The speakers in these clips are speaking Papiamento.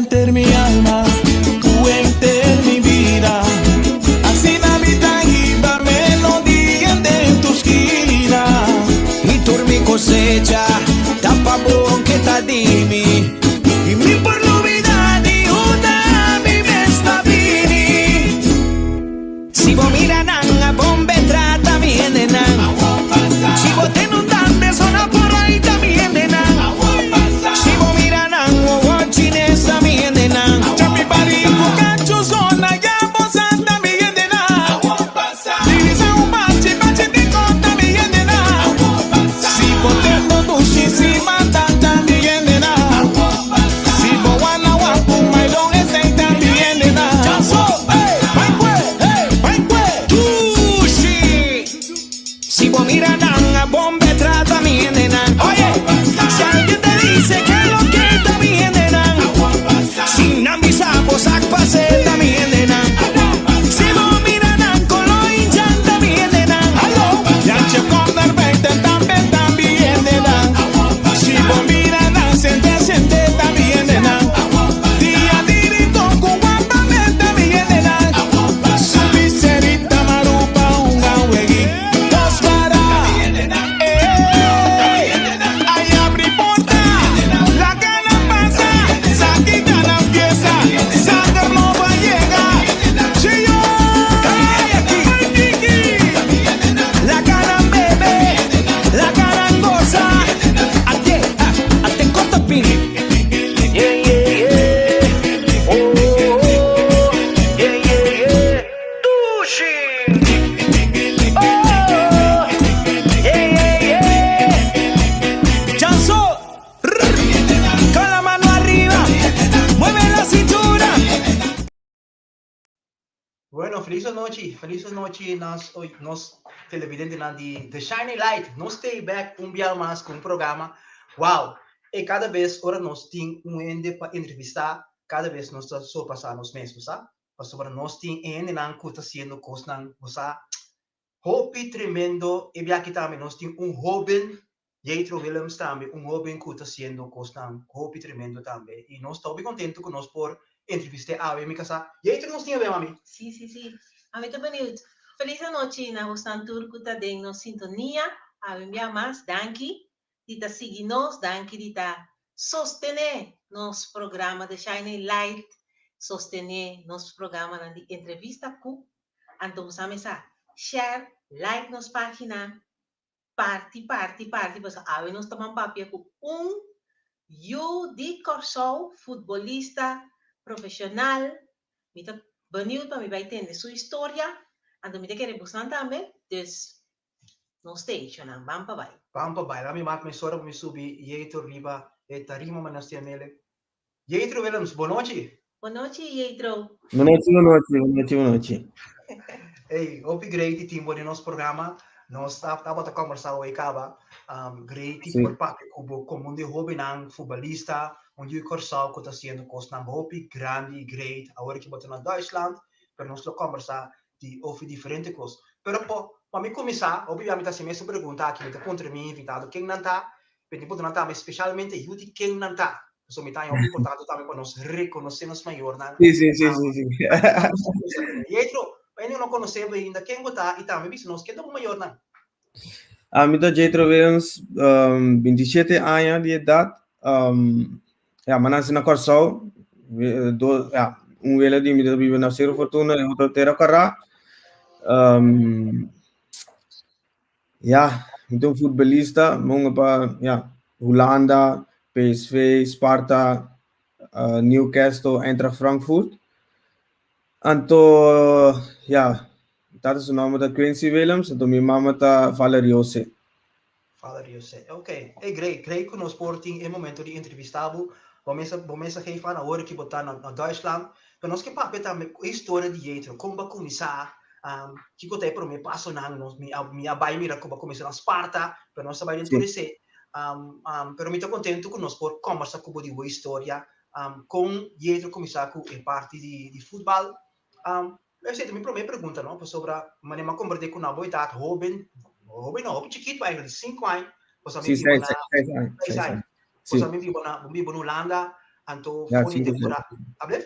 Henter mi alma, ku henter mi bida. Asina mi ta hiba melodia den tur skina. I tur mi kosecha ta pa bo ke ta di mi. I mi por lubida di unda mi mes ta bini. Si bo mira nan a bon be trata mi hendenan. Si bo tende un dande sona por ahí ta mi hendenan. Si bo mira nan wowo chines ta mi hendenan. Chapi bari ku kachu zona ya bo sa ta mi hendenan. Divisa un bachi bachi di kota mi hendenan. Si bo tende dushi si mata ta mi hendenan. Si bo wana wapu mailon esei ta mi hendenan. Dushi. Si bo mira nan a bon be trata mi hendenan. Oye, si alguien te dice que lo que ta mi hendenan. Si nan bisa bo sak pase ta mi hendenan. Si bo mira nan kolo indjan ta mi hendenan. Jantje kom naar buiten tambe ta mi hendenan. Si bo mira nan sente sente ta mi hendenan. Dia di Rincon ku wapament ta mi hendenan. Subi serita marupa hunga weg'i dos para. Ey, ay abri porta, laga nan pasa, sa ki ta nan fiesta, sanger nobo a yega. Chio, ay Kiki. Laga nan bebe, laga nan gosa. Ate, ah, ate kota pin. Yeah, yeah, yeah. Oh, oh, oh. Yeah, yeah, yeah. Dushi. Oh, yeah, yeah, yeah. Chanso. Rrr. Con la mano arriba. Mueve la cintura. Bueno, felis anochi, felis anochi nos, nos televidentenan di The Shining Light. Nos stay back un biaha mas ku un programa. Wow, e kada bes ora nos tin un hende pa entrevistá, kada bes nos ta sorpasá nos mes, bo sa? Pasobra nos tin e hendenan ku ta hasiendo kosnan, bo sa, hopi tremendo. E biaha aki tambe nos tin un hóben Jethro Willems tambe un hoben cu ta haciendo cosnan hopi tremendo tambe y nos ta hopi contento cu nos por entrevist'e awe mi casa. Jethro nos tin awe mami? Sí, sí, sí. Ami ta beniut. Feliz anochi na bosnan tur cu ta den nos sintonia. Awe un bia mas, danki di ta sigui nos, danki di ta sostene nos programa The Shining Light, sostene nos programanan di entrevista cu Anto bo sa mesa share, like nos pagina, Parti, parti, parti, pasobra awe nos ta ban papia ku un yu di Kòrsou, futbolista profeshonal. Mi ta beniut pa mi bai tende su historia, anto mi ta kere busnan tambe, dus no stay, shonnan, ban pa bai. Ban pa bai, laat mi mak mesora pa mi subi Jethro riba e tarima ma nos tin mele. Jethro Willems, bon nochi. Bon nochi, Jethro. Bon nochi, bon nochi, bon nochi, bon nochi. Hey, hopi great di tin bo den nos programa. Nos tabata conversa hoy caba. Great di por papia cu bo como un di hobennan futbolista, un di Corsou cu ta haciendo cosnan hopi grandi y great. Awor ki bo ta na Duitsland, pero nos lo conversa di over diferente cos. Pero po, pa mi cuminsa, hopi bia mi ta haci mesun pregunta aki, mi ta puntra mi invitado ken nan ta, Pero tin punto nan tambe, specialmente yu di ken nan ta. Pasobra mi ta haña hopi importante tambe pa nos reconoce nos mayornan. Sí, sí, sí, sí, sí. Jethro, pa hende ku no konosé bo ainda, ken bo ta i tambe bisa nos ken ta bo mayornan? Ami ta Jethro Williams, 27 aña di edat. Ya, mi a nase na Kòrsou. Ya, un wela di mi ta biba na Seru Fortuna, e otro Tera Kòrá. Ya, mi ta un futbolista, mi hunga pa ya, Hulanda, PSV, Sparta, Newcastle, Eintracht Frankfurt. Anto, ya, mi tata su nomber ta Quincy Willems, anto mi mama ta Valerie Jose. Valerie Jose, ok. Hey, great, great ku nos por tin e momento di entrevista bo. Bo mes a, bo mes a geef aan awor ki bo ta na, na Duitsland. Pero nos ke papia tambe ku e historia di Jethro, kon bo a kuminsá, Kiko ta e promé pasonan? Nos, mi a, mi a bai mira ku bo a kuminsá na Sparta, pero nos a bai den tur esei. Pero mi ta kontentu ku nos por kòmbersá ku bo di bo historia, kon Jethro kuminsá ku e parti di, di futbal. Esei ta mi promé pregunta, no? Pasobra manera mi a komprendé ku na bo edat hóben, hóben no, hopi chikitu eigenlijk, di sinku aña, bo sa mi biba na, seis aña, bo sa mi biba na, bo biba na Hulanda. Anto Ja, for di 5, temporada. Ablef?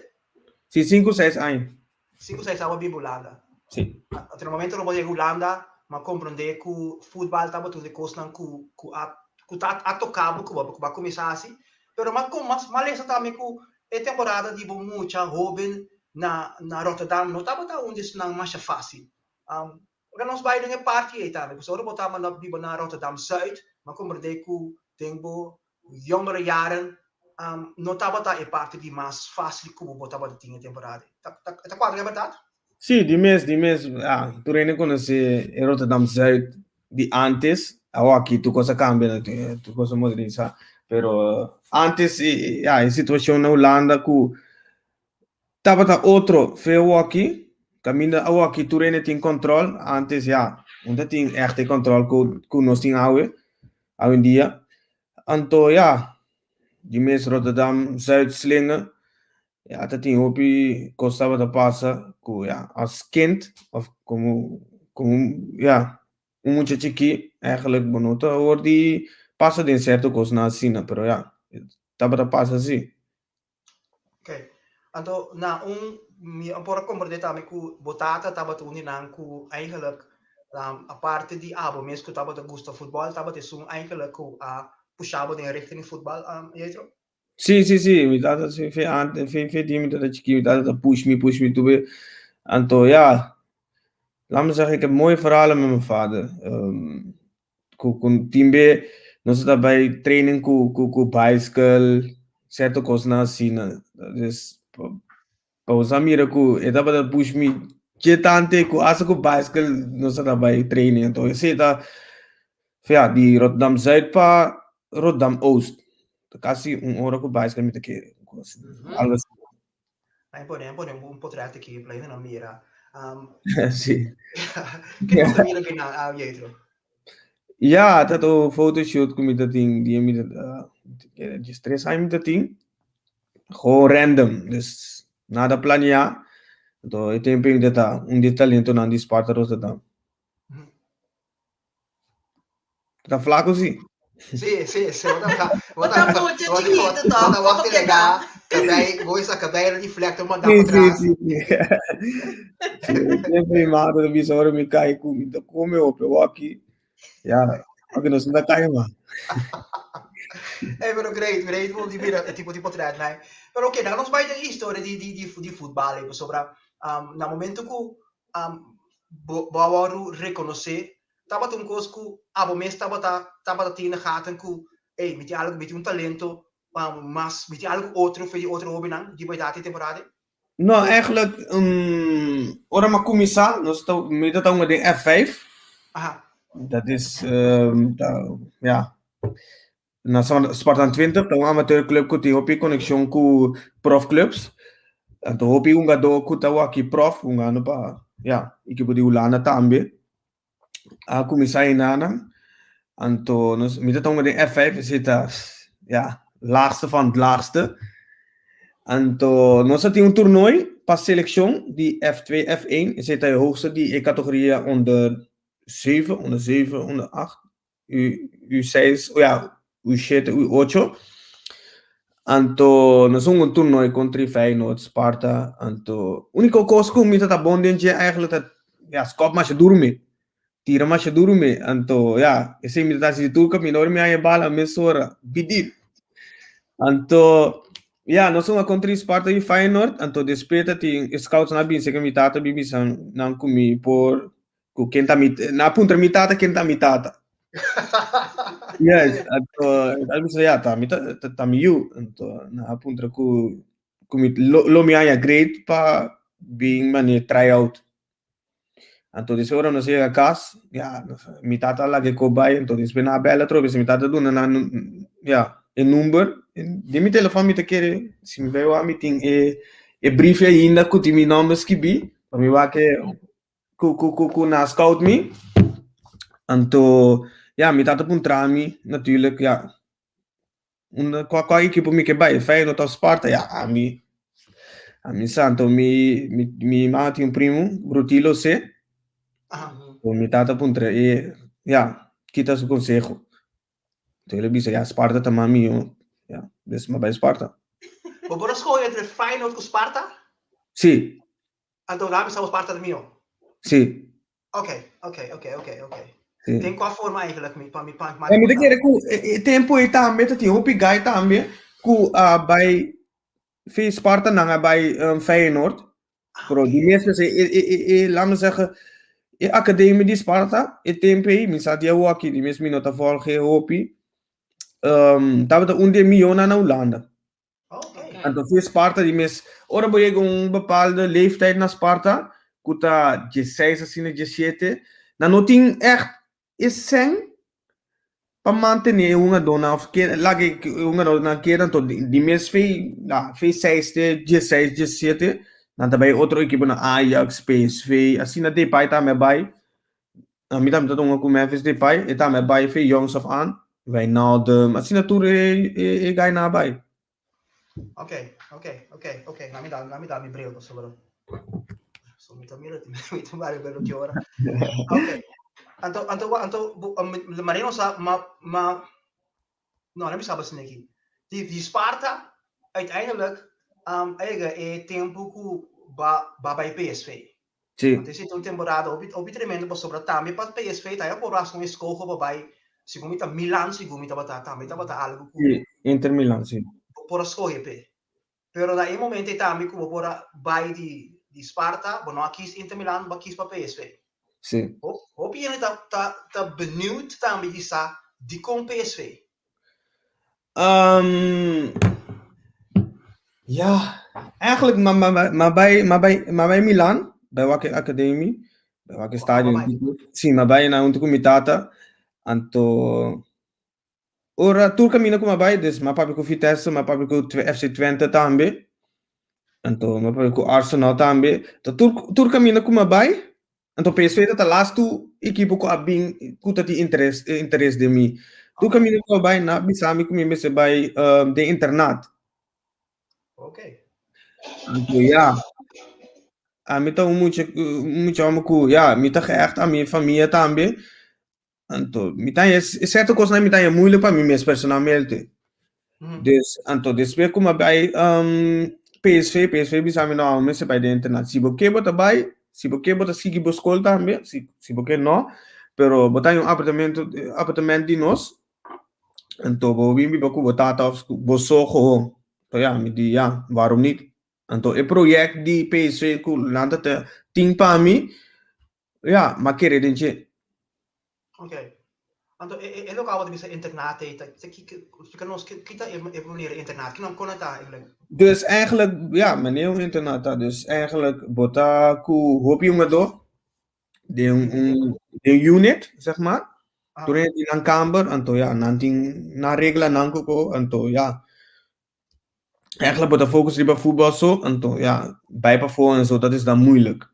Si, 5, 6 aña. 5, 6 aña biba Hulanda. Si. Anto na momento lo yega Hulanda, m'a komprondé ku futbal tabata un di kosnan ku ku a ku ta a toka bo ku bo a kuminsá hasi. Pero m'a m'a lesa tambe ku e temporada di bo mucha hóben na na Rotterdam no tabata un di esnan masha fásil. Ora nos bai den e parti ei tambe, pasobra ora bo tabata na biba na Rotterdam Zuid, m'a komprondé ku den bo jongere jaren no tabata e parti di mas fásil ku bo tabata tin e temporada ei. Ta ta ta kuadra e bèrdat? Sí, di mes, di mes. Ah, tur hende konosé e Rotterdam Zuid di antes. Awor aki tur kos a kambia, tur kos a modernisá. Pero antes, ya, e situashon na Hulanda ku Tabata otro fe awoki, kaminda awoki tur hende tin kòntròl, antes ya no ta tin ègt e kòntròl ku ku nos tin awe, awendia. Anto ya, di mes Rotterdam, Zuid, Slinge, ya ta tin hopi kos tabata pasa ku ya as kind òf komo komo ya un mucha chikí eigenlijk bo no ta hoor di pasa den sierto kosnan asina, pero ya tabata pasa si. Ok. Anto na un mi a por a comprende tambe cu bo tata tabata un di nan cu eigenlijk um, aparte di abo mes cu tabata gusta futbol, tabata esun eigenlijk cu a pusha bo den e richting di futbal, um, Jetro? Sí, sí, sí, mi tata sí, fe antes, fe, fe di mi tata chikí, mi tata ta push mi, push mi tuve. Anto ja, laat me zeggen, ik heb mooie verhalen met mijn vader. Um, ku ku tin be nos ta bai training ku ku ku bicycle sierto kosnan asina dus pa pa bo sa mira ku e tabata push mi dje tante ku asta ku bicycle nos ta bai training anto esei ta ya di Rotterdam Zuid pa Rotterdam Oost ta kasi un ora ku bicycle mi ta kere algo asina. Ai pone, ai pone un potret aki pa hende no mira. Um, Sí. Ke nos ta mira binan, ah, Jetro? Ja, ta to photoshoot ku mi ta tin dia mi ta djes tres aña mi ta tin. Gewoon random, dus nada planeá. Anto e tempo mi ta ta un di e talentonan di Sparta Rotterdam. Ta flaco sí. Sí, sí, sí. Wat ta Wat ta mucho chiquito toch? Wat Como que da? Cabei, voy sa cabei di flecto manda Sí, pa sí, atrás. sí, sí. Sí, siempre mi madre ta bisa ora mi kai ku mi ta come hopi awaki. Ja, oké, nos no ta kai mas. Hey, pero great, great om di mira e tipo di portret nai. Pero oké, dan nos bai den historia di di di di futbal, eh, pasobra um, na momento ku um, bo bo a wòrdu rekonosé Tabata un kos ku abo mes tabata tabata tin na gaten ku, ey, mi tin algu, mi tin un talento mas, mi tin algu otro for di otro hobennan di bo edat i temporada? No, eigenlijk, um, ora mi a kuminsá, nos ta, mi ta hunga den F5. Aha. Dat is, um, ta, ja, na Spartan 20, ta un amateurclub ku tin hopi konekshon ku profclubs. Anto hopi hungadó ku ta wak prof, hungando pa, ja, ekipo di Hulanda tambe. A kuminsá enanan. Anto nos, mi ta hunga den F5, esei ta, ja, laagste van het laagste. Anto nos a tin un toernooi pa selekshon di F2, F1, esei ta e hoogste di e kategoria onder 7, onder 7, onder 8. U, U6, o ja, U7, U8. Anto nos hunga un toernooi kontra Feyenoord, Sparta. Anto úniko kos ku mi ta ta bon den dje eigenlijk ta ja, skòp masha duru mi. Tira masha duru mi. Anto ja, esei mi ta hasi di tur kaminda. Ora mi haña e bala mesora, bidip. Anto ja, nos hunga kontra Sparta i Feyenoord. Anto despues ta tin e scoutsnan a bin serka mi tata bin bisa nan ku mi por Ku ken ta mi na puntra mi tata ken ta mi tata. Yes, anto a bisa ya ta mi ta ta mi yu. Anto na puntra ku ku mi lo, lo mi haña great pa bin mane try out. Anto despues ora nos yega kas, ya mi tata a laga e kop bai, anto despues nan a bel atrobe, mi tata duna nan ya e number. Den mi telefòn mi ta kere si mi bai wak mi tin e e briefie ainda ku tin mi nòmber skibí pa mi wak e ku ku ku ku na scout mi. Anto ya mi tata puntra mi natuurlijk ya unda kua kua ekipo mi ke bai Feyenoord of Sparta ya ami ami sa anto mi mi mi mama tin un primu Rutilo C. Anto mi tata puntra e ya kita su konseho. Anto el a bisa ya Sparta ta mas mihó ya dus mi a bai Sparta. Bo por a skohe entre Feyenoord ku Sparta? Sí. Anto laat mi sa bo Sparta ta mihó? Sí. Ok, ok, ok, ok, ok. Sí. Den kua forma eigenlijk mi pa mi pa Mi mi ta kere ku e tempu ei tambe ta tin hopi gai tambe ku a bai fi Sparta nan a bai Feyenoord. Pero di mes mes e e e e laat me zeggen e academie di Sparta e tempu ei mi sa di awoki di mes mi no ta volg e hopi tabata un di e mihónan na Hulanda. Okay. Anto si Sparta di mes, ora bo yega un bepaalde leeftijd na Sparta, ku ta diesseis asina, diesiete, nan no tin ègt e sèn pa mantené e hungadónan òf ke laga e hungadónan keda, anto di mes fei la fei seis te diesseis, diesiete, nan ta bai otro ekiponan, Ajax, PSV, asina Depay tambe a bai. Ami tambe ta dunga ku Memphis Depay, e tambe a bai fe jongs af aan. Wijnaldum, asina tur e e e gainan a bai. Ok, ok, ok, ok. Laat mi dal, laat mi dal mi bril pasobra. So mi ta mira, mi ta mira bril ki ora. Ok. Anto, anto, anto, Marino sa, ma, ma, no, laat mi sa asina aki. Di, di Sparta, uiteindelijk, um, a yega e tempu ku ba, ba bai PSV. Sí. Anto esei ta un temporada hopi hopi tremendo pasobra tambe pa PSV ta por ras un eskoho pa bai segun mi ta Milan segun mi tabata tambe tabata algo ku Sí, Inter Milan, sí. bo por a skohe p'e. Pero na e momento ei tambe ku bo por a bai di di Sparta bo no a kis Inter Milan bo a kis pa PSV. Sí. Hopi hende ta ta ta benieuwd tambe di sa dikon PSV. Um, ja, eigenlijk, maar, maar, maar, bij, maar, bij, maar bij Milan, bij Wakke Academie, bij Wakke Stadion, sí, maar bij na hunto ku mi tata, anto, ora tur camino ku bai, dus ma papia ku Vitesse, ma papia ku FC Twente tambe, anto ma papia ku Arsenal tambe, to tur, tur camino ku bai, Anto PSV ta ta lastu ekipo ku a bin ku ta tin interes interes den mi. Tur kaminda ku a bai nan a bisa mi ku mi mester bai den internat. Oké. Anto ya, ami ta un mucha un mucha hòmber ku ya mi ta gehecht a mi famia tambe. Anto mi ta haña sierto kosnan mi ta haña moeilijk pa mi mes personalmente. Dus anto despues ku mi a bai PSV, PSV bisa mi no, mi mester bai den internat. Si bo ke bo ta bai, si bo ke bo ta sigui bo skol tambe, si si bo ke no, pero bo ta haña un apartamento apartamento di nos, anto bo bin biba ku bo tata òf ku bo so gewoon. Anto ya, mi di ya, waarom niet? Anto e project di PSV ku nan ta tin pa mi, Ya, m'a kere den dje. Ok. Anto e e loke abo ta bisa internat ei ta ta ki splika nos ki ki ta e e manera internat ki nan kon e ta eigenlijk? Dus eigenlijk, ja, manera un internat ta, dus eigenlijk bo ta ku hopi hungadó den un den un unit, zeg maar. Tur hende tin nan kamber, anto ya, nan tin nan reglanan ku ko, anto ya. Eigenlijk bo ta focus riba futbal so, anto ya, bai pafó en zo, dat is dan moeilijk.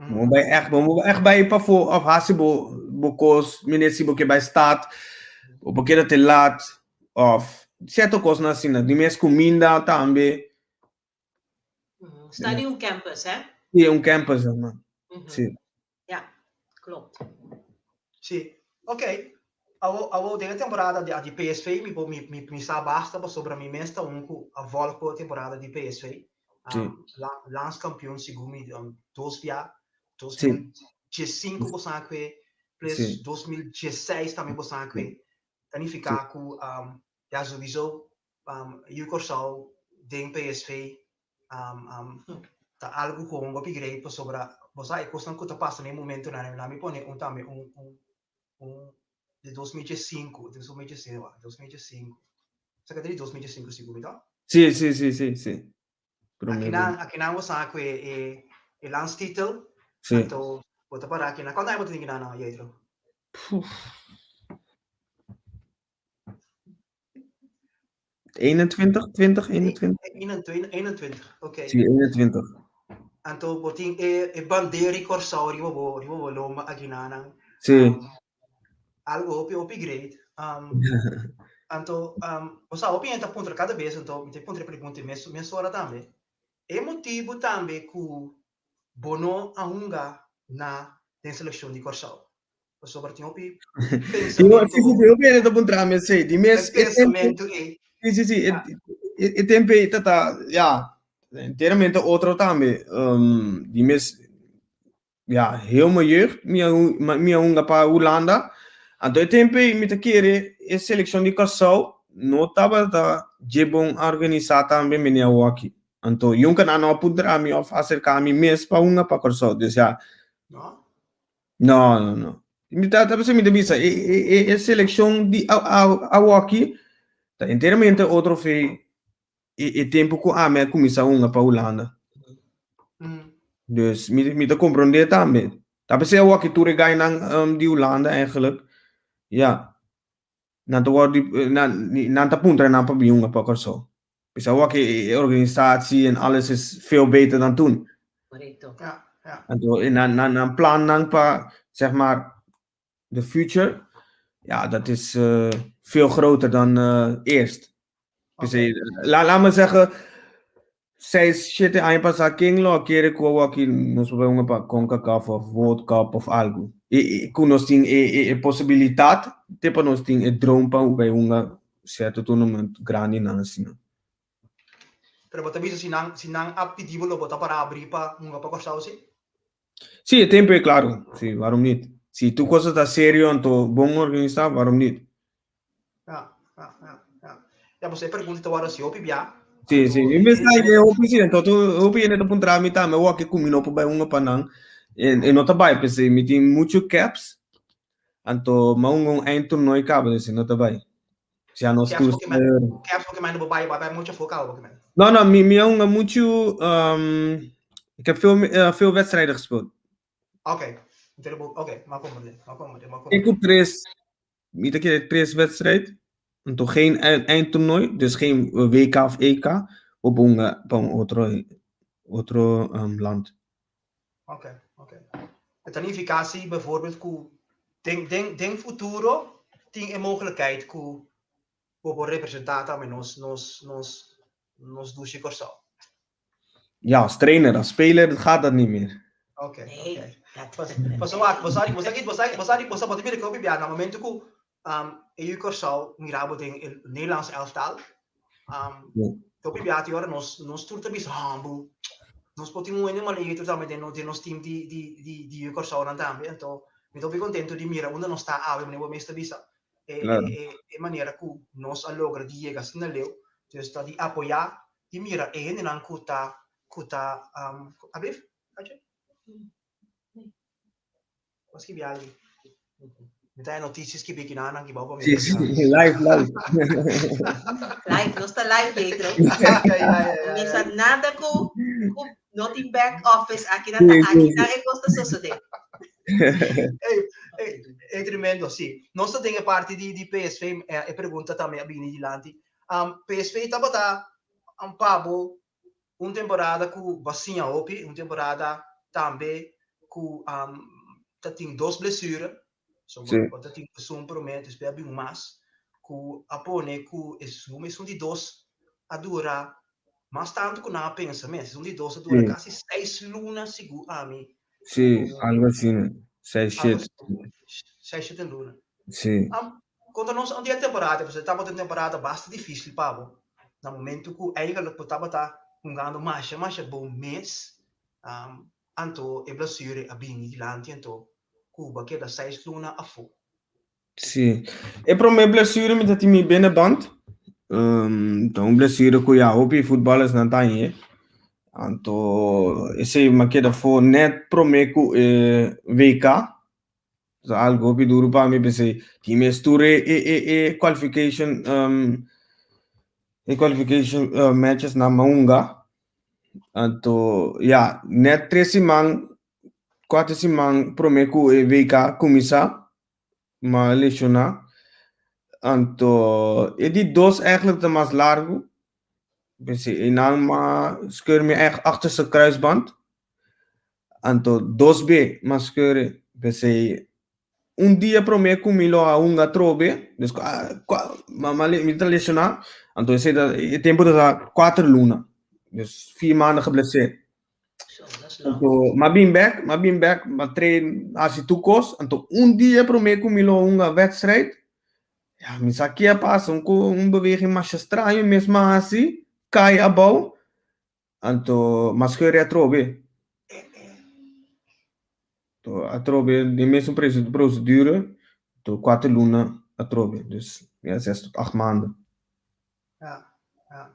Bo bai echt, bo echt bai pafó of hasi bo bo kos, meneer si bo ke bai stad, bo por keda te laat, of sierto kosnan asina. Di mes kuminda tambe. Sta di un campus, hè? Sí, un campus, man. Sí. Ja, klopt. Sí. Oké. Awo, awo den e temporada di, di PSV, mi, mi, mi, mi sa basta pasobra mi mes ta un ku a volg e temporada di PSV. Sí. Um, la, landskampioen segun mi um, dos bia, Sí. 2015 bo sa kwe, plus Sí. 2016 tambe bo sa kwe. Ta nifiká ku um, ja, sowieso um, Yu Kòrsou den PSV um, um, ta algo gewoon hopi great pasobra bo sa e kosnan ku ta pasa na e momentonan laat mi pone un tambe un un un di 2015, 2015, wa, 2015. Sa ka di 2015 sigur mi to? Sí, sí, sí, sí, sí. Promé Akinan, akinan bo sa ku e e e landstitel, Sí. anto bo ta para akinan. Kuantu aña bo ta tin akinan no, Jetro? Puf. 21, 20, 21. 21, 21, oké. Sí, 21. Anto bo tin e, e bandera di Kòrsou riba bo, riba bo lomba akinanan. Sí. Um, algo hopi, hopi great. Um, anto, um, bo sa, hopi hende ta puntra kada bes, anto mi ta puntra e pregunta mes, mes ora tambe. E motibu tambe ku bo no a hunga na den selekshon di Kòrsou. Pasobra tin hopi Digo, sí, sí, pensamentu, sí, hopi hende ta puntra mi esei. Di mes, e pensamentu ei. Sí, sí, sí. Ja. e tempo ei tata, ja, enteramente otro tambe. Di mes, ja, heel mijn jeugd mi a mi a hunga pa Hulanda. Anto e tempo ei mi ta kere e selekshon di Kòrsou no tabata dje bon organisá tambe mene awoki. Anto yunka nan no a puntra mi òf aserká mi mes pa hunga pa Kòrsou. Dus ja. No? No, no, no. Mi ta, ta mi ta bisa, e, e, e, e selekshon di awoki ta enteramente otro fe e, e tempo ku ami a kuminsá hunga pa Hulanda. Dus mi, mi ta komprondé tambe. Ta p'esei awoki tur e gainan um, di Hulanda eigenlijk, ja, nan ta wòrdu, nan, nan ta puntra nan pa bin hunga pa Kòrsou. P'esei awoki e, e organisatie en alles is veel beter dan toen. Correcto. Ja, ja. Anto, e nan, nan, nan plannan pa, zeg maar, de future, ja, dat is uh, veel groter dan uh, eerst. Okay. La, laat me zeggen, seis, siete aña pasá, ken lo a kere ku awor aki nos por bai hunga pa CONCACAF of World Cup of algu? E, e, ku nos tin e, e, e posibilitat, te pa nos tin e droom pa bai hunga sierto tournament grandinan asina. Pero bo ta bisa si nan, si nan a pidi bo lo bo ta para abri pa hunga pa Kòrsou si? Sí, e tempo e claro. Sí, waarom niet? Si tur cosa ta serio anto bon organisa, waarom niet? Ja, ja, ja, ja. Ja, pues e pregunta ta wòrdu hasi hopi bia. Sí, sí. Mi mes ta e hopi sí, anto tur hopi hende ta puntra mi tambe wak ku mi no por bai hunga pa nan. E, e no ta bai, p'esei mi tin muchu caps, anto mi a hunga un eindtoernooi kaba, dus e no ta bai. Si a nos Caps tur porque men, caps porque men no bai, bai mucho afó kaba porque men. No, no, mi, mi a hunga muchu, um, ik heb veel, veel wedstrijden gespeeld. Oké, oké, maar kom maar, maar kom maar, maar kom. Ik heb tres, mi ta kere tres wedstrijd. Anto geen eindtoernooi, dus geen WK of EK. Op un, pa un otro, otro land. Oké, oké. E ta nifiká si bijvoorbeeld ku den, den, den futuro tin e mogelijkheid ku bo por representá tambe nos, nos, nos, nos dushi Kòrsou. Ja, als trainer, als speler gaat dat niet meer. Oké, Nee, oké. dat Pas, paso wak, bo sa di, bo sa ki, bo sa, bo sa di, bo sa, bo ta mira ku hopi bia na momento ku um, e yu Kòrsou mira bo den e Nederlands elftal, um, Ja. hopi bia ti ora nos, nos tur ta bisa hambu. Nos por tin un hende malito tambe den, den nos team di, di, di, di yu Kòrsounan tambe. Anto, mi ta hopi kontento di mira unda nos ta awe, manera bo mes ta bisa. E, Claro. e, e, e manera ku nos a logra di yega asina leu. Dus ta di apoyá di mira e hendenan ku ta ku ta um, alsjeblieft, Adje? Wat skibi ali? Mi ta noticias skibi ki nan ki bou pa mi. Sí, sí, live, live. Live, nos ta live, Jetro. Ja, ja, ja, ja, Mi ja. sa nada ku, ku no tin back office aki na ta Sí, aki sí, na e kos ta sosodé. Ey, ey, ey, tremendo, sí. Nos ta den e parti di, di PSV, e pregunta tambe a bini dilanti. Um, PSV tabata um, pa bo un temporada ku bo a siña hopi, un temporada tambe ku um, ta tin dos blessure. So bo, Sí. bo ta tin esun promé, despues a bin un mas, ku a pone ku esun, esun di dos a dura mas tantu ku nan a pensa mes. Esun di dos a dura Sí. kasi seis luna sigur ami. Sí, Ku algo así, ¿no? Seis, algo siete. seis, siete luna. Sí. Um, konta nos un dia temporada, pasobra tabata un temporada basta difísil pa bo. Na momento ku eigenlijk bo tabata hungando masha masha bon mes, um, anto e blessure a bini dilanti, anto ku bo a keda seis luna afó. Sí. E promé blessure mi ta tin mi binnenband. Um, ta un blessure ku ya hopi futballers nan ta hañ'é. Anto esei mi a keda afó net promé ku e WK. Ta algo hopi duro pa mi p'esei tin mes tur e e e e qualification um, e qualification matches nan a hunga. Anto ya net tres siman kuater siman promé ku e WK kuminsá mi a lesioná. Anto e di dos eigenlijk ta mas largu. P'esei einan mi a skeur mi echt achterste kruisband. Anto dos be m'a skeur e. P'esei un dia promé ku mi lo a hunga atrobe, dus mi ta lesioná, anto esei ta e tempu ta ta kuater luna, dus vier maanden geblesseerd. Zo, dat is lang. Anto m'a bin bèk, m'a bin bèk, m'a train, hasi tur kos, anto un dia promé ku mi lo hunga wèdstrijd, ya mi sa ke a pasa, un beweging masha straño mes m'a hasi. kai abou, anto m'a skeur atrobe. Anto atrobe den mesun procedure, anto kuater luna atrobe. Dus ya zes tot acht maanden. Ja, ja.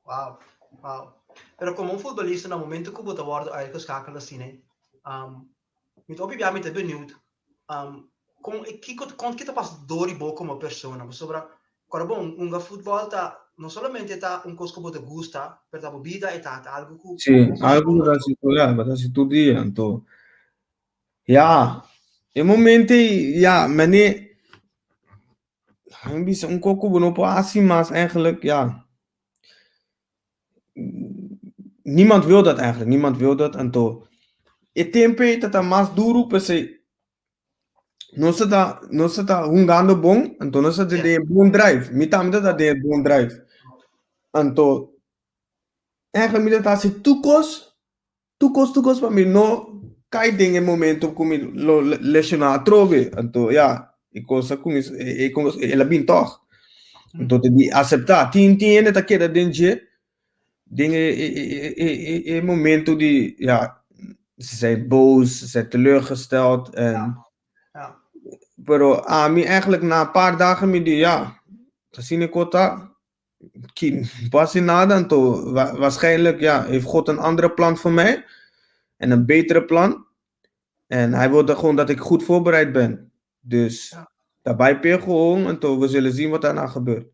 Wow, wow. Pero como un futbolista na momento ku bo ta wordo uitgeschakeld asina, um, mi ta hopi bia mi ta benieuwd, um, kon kiko kon ki ta pasa door di bo como persona? Pasobra kòrda bon, hunga futbòl ta no solamente ta un kos ku bo ta gusta, pero ta bo bida e ta, ta algu ku Sí, bo algu ku bo ta hasi tur, ya, bo ta hasi tur dia, anto ya, e momento ei, ya, mane Mi bisa un koko bo no por hasi mas eigenlijk, ja. Niemand wil dat eigenlijk, niemand wil dat. Anto, e tempo ei ta mas duro p'esei nos ta ta nos ta ta hungando bon, anto nos ta den e bon drive. Mi tambe ta ta den e bon drive. Anto, eigenlijk mi ta ta hasi tur kos Tur kos, tur kos pa mi no kai den e momento ku mi lo lesioná atrobe. Anto ya, e kos a kuminsá, e kos el a bin tòg. Anto ta di aseptá. Tin tin hende ta keda den dje, den e e e e e momento di ya, ze zijn boos, ze zijn teleurgesteld en pero ami eigenlijk na un paar dagen mi di ya, asina e kos ta. Ki hasi nada, anto waarschijnlijk ja, heeft God een andere plan voor mij. En een betere plan. En hij wil gewoon dat ik goed voorbereid ben. Dus ja. Daarbij per gewoon, anto we zullen zien wat daarna gebeurt.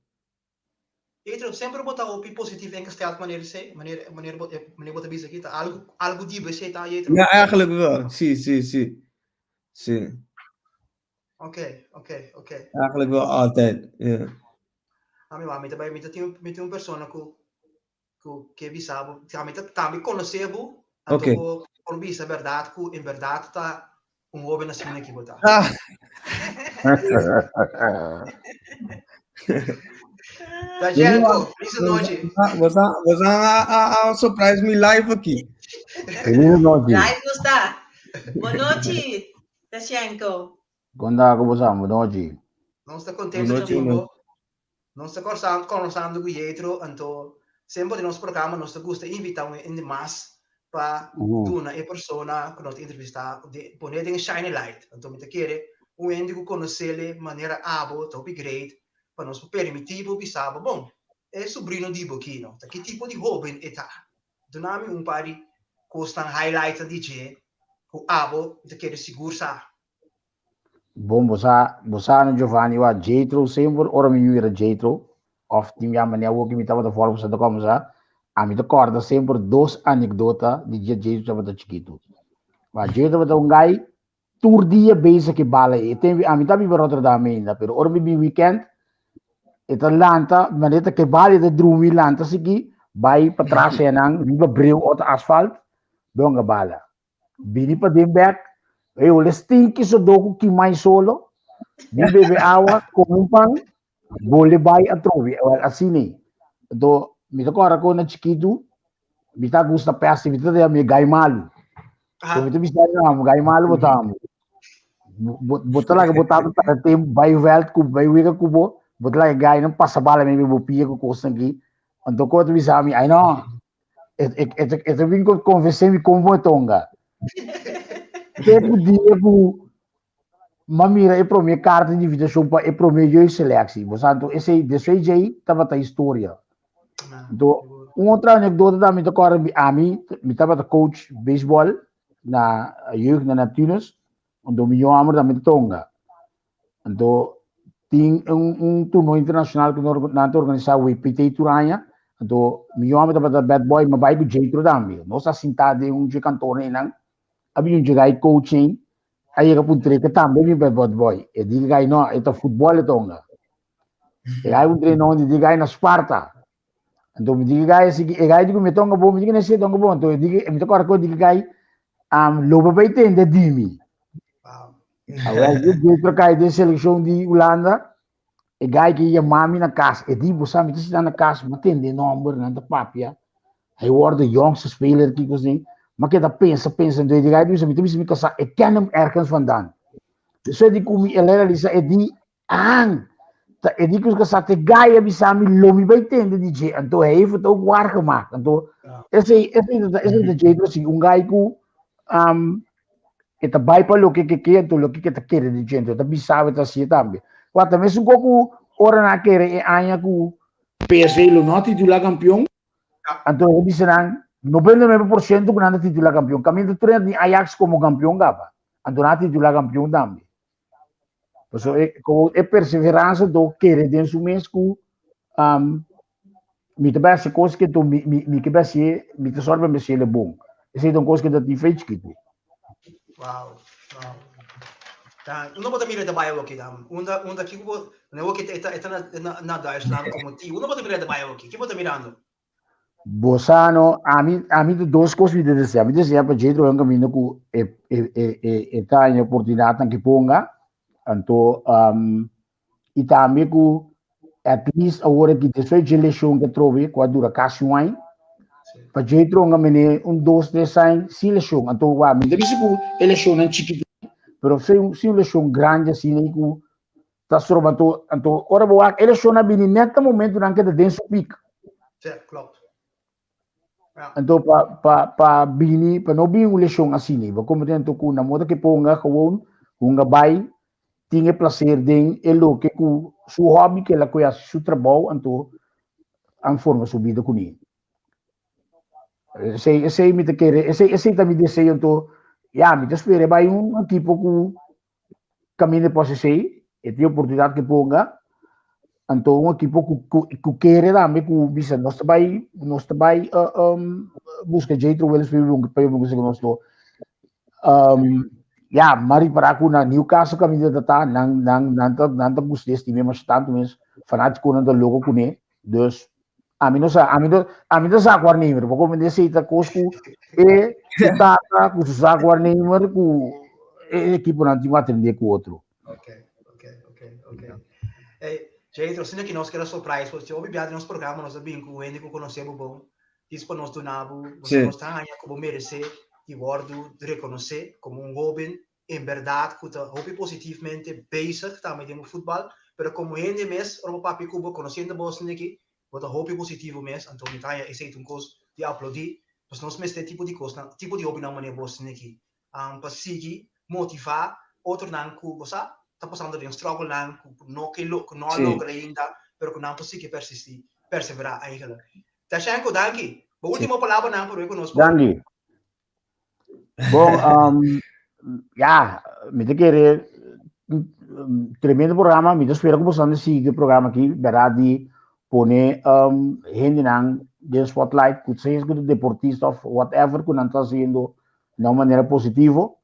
Pedro, semper bo ta hopi positief ingesteld, meneer C. Meneer, meneer, meneer bo ta bisa aki, ta algo, algo di bo ta, Jetro? Ja, eigenlijk wel. Si, si, si. Si. Oké. Eigenlijk wel altijd, ja. Ami wa, mi ta bai, mi ta tin, mi tin un persona ku ku ke bisa bo, ta mi ta tambe konosé bo, anto Oké. bo por bisa bèrdat ku en bèrdat ta un hóben asina ki bo ta. Ah. Dajenko, feliz nochi. Bo sa, bo sa a, a, a surprise mi live aki. Feliz nochi. Live nos ta. Bon nochi, Dashenko. Konda ku bo sa, bon nochi. Nos ta contento Bon nochi, también, bon bo. Nos ta corsa- conversando cu Jetro, anto semper den nos programa nos ta gusta invita un hende mas pa duna e persona cu nos ta entrevista, de, pone den shiny light. Anto mi ta kere un hende cu conocele manera abo ta hopi great pa nos por permiti bo bisa bo, bon, e sobrino di bo ki, no? Ta ki tipo di hoben e ta? Duna mi un par di cosnan highlights di dje cu abo mi ta kere sigur sa. Bon, bo sa, bo sa no Giovanni, wa Jethro semper ora mi mira Jethro, of tin ya manera awor ku mi tabata for ku Santa Cruz, a mi ta kòrda semper dos anekdota di dia Jethro tabata chikitu. Wa Jethro tabata un guy tur dia bezig ku e bala ei. E tempu ami ta biba Rotterdam ainda, pero ora mi bin weekend, e ta lanta, manera ta ke bala e ta drumi lanta sigui, bai patras nan riba breu ota asfalt, donga bala. Bini pa den bek, e hole stinky sodó ku kimai solo, bin bebe awa, kome un pan, bole bai atrobe. Wel, asina ei. Anto, mi ta kòrda ku na chikitu, mi ta gusta pèsti, mi ta ta mi gai malu. So mi ta bisa, no, gai malu bo ta amo. Bo, bo ta laga bo tata pèrdè tempu, bai vèlt ku, bai wega ku bo, bo ta laga e gainan pasa bala meimei bo pia ku kosnan aki. Anto ku ta bisa mi, ai no, E ta bin konvensé mi kon bo e tonga. Te ku dia ku m'a mira e promé karta di invitashon pa e promé jeugdselectie. Bo sa anto esei despues djei tabata historia. Anto un otro anekdota tambe mi ta kòrda mi ami mi tabata coach beisbòl na jeugd na Neptunus anto mi yòmber tambe ta tonga. Anto tin un, un turno internacional ku nan ta organisá WPT tur aña. Anto mi hòmber tabata bad boy, mi a bai ku Jethro tambe. Nos a sintá den un dje kantor einan. A bin un dje gai coaching, a yega puntr'é ke tambe mi bad boy. E di gai no, e ta futbòl e tonga. E gai puntr'é no, e di gai na Sparta. Anto mi di gai así, e gai di ku mi tonga bon, mi di ku ne si tonga bon. Anto e di, mi ta kòrda ku e di gai, um, lo bo bai tende di mi. Awel, yo Jethro kai den selekshon di Hulanda, e gai ke yama mi na kas, e di, bo sa, mi ta sinta na kas, mi a tende e nòmber, nan ta papia, hij wordt de jongste speler, kiko así. Mi a keda pensa, pensa, anto e di gai di bisa, mi ta bisa mi kasá, ik ken hem ergens vandaan. Dus e di ku mi, el a realisa, e di, Aan! Ta e di ku sa te gai a bisa mi lo mi bai tende di dje. Anto hij heeft het ook waargemaakt. Anto esei esei ta esei ta Jethro si un gai ku um, e ta bai pa loke ke ke anto loke ke ta kere di dje. Anto e ta bisa e ta hasié tambe. Wak ta mesun ko ku ora nan a kere e aña ku PSV lo no a titula kampion. Anto e bisa nan 99% ku nan ta titula kampion. Kaminda tur hende tin Ajax komo kampion kaba. Anto nan a titula kampion tambe. Paso e, ko e perseveransa do kere den su mes ku um, mi ta basi kos ke to mi, mi, mi ke basi, mi ta sorba mi le bon. Esei ta un kos ke ta tin fe chikitu. Wow, wow. Ta, uno bota mira de baie woki dan. Unda unda ki bo ne woki eta eta na na, na Duitsland como ti. Uno bota mira de baie woki. Ki bota mirando? Bosano, ami, ami ta dos kos mi ta desea. Mi desea pa Jethro un kaminda ku e, e, e, e, e ta haña oportunidatnan ke ponga. Anto, um, i tambe ku at least awor aki despues dje leshon ke trobe, ku a dura kasi un aña, pa Jethro un mene un dos, tres aña sin leshon. Anto, wa, mi ta bisa ku e leshonnan chikitu, pero sin, sin un leshon grandi asina i ku ta stroba. Anto, anto ora bo wak e leshon a bini net na momentunan ke ta den su pik. Ja, klopt. Ja. Anto pa pa pa bini pa no bini un leshon asina, bo komprende anto ku na moda ke ponga gewoon hunga bai tin e placer den e loke ku su hobby ke la koe hasi su trabou anto an forma su bida kuné. Esei esei mi ta kere esei esei ta mi deseo anto ya mi ta spera bai un ekipo ku Caminda por esei, e tin oportunidad que ponga. Anto un equipo ku, ku, ku kere tambe ku bisa nos ta bai, nos ta bai uh, um, busca Jethro Williams pa yung pa yung ku nos to. Um, ja, maar para ku na Newcastle caminda ta ta nan nan nan ta nan ta gusta estime mas tanto mes fanático nan ta loco kuné. Dus ami no sa, ami no ami ta zaak waarnemer, porque mi desi ta kos ku e su tata ku su zaak waarnemer ku e equipo nan tin ku atende ku otro. Ok, ok, ok, ok. Hey, Jethro, asina ki nos keda surprise, porque hopi bia di nos programa nos a bin ku hende ku konosé bo bon, dis pa nos duna bo, Sí. nos ta haña ku bo meresé di wòrdu rekonosé komo un hóben en bèrdat ku ta hopi positivmente bezig tambe den bo futbal, pero komo hende mes, ora bo papia ku bo, konosiendo bo asina aki, bo ta hopi positivo mes, anto mi ta haña esei ta un kos di aplaudí, pues nos mester tipo di kosnan, tipo di hóbennan manera bo asina aki, pa sigui motivá otronan ku bo sa ta pasando den struggle-nan ku no ke ku no a logra ainda, pero ku nan por sigui persistí, perseverá eigenlijk. Tashenko, danki. Bo último palabranan por ku nos por. Danki. Bon, um, ja, mi ta kere tremendo programa. Mi ta spera ku boso sigui e programa aki, berdad di pone um, hendenan den spotlight, ku sea ku deportista of whatever ku nan ta haciendo na un manera positivo.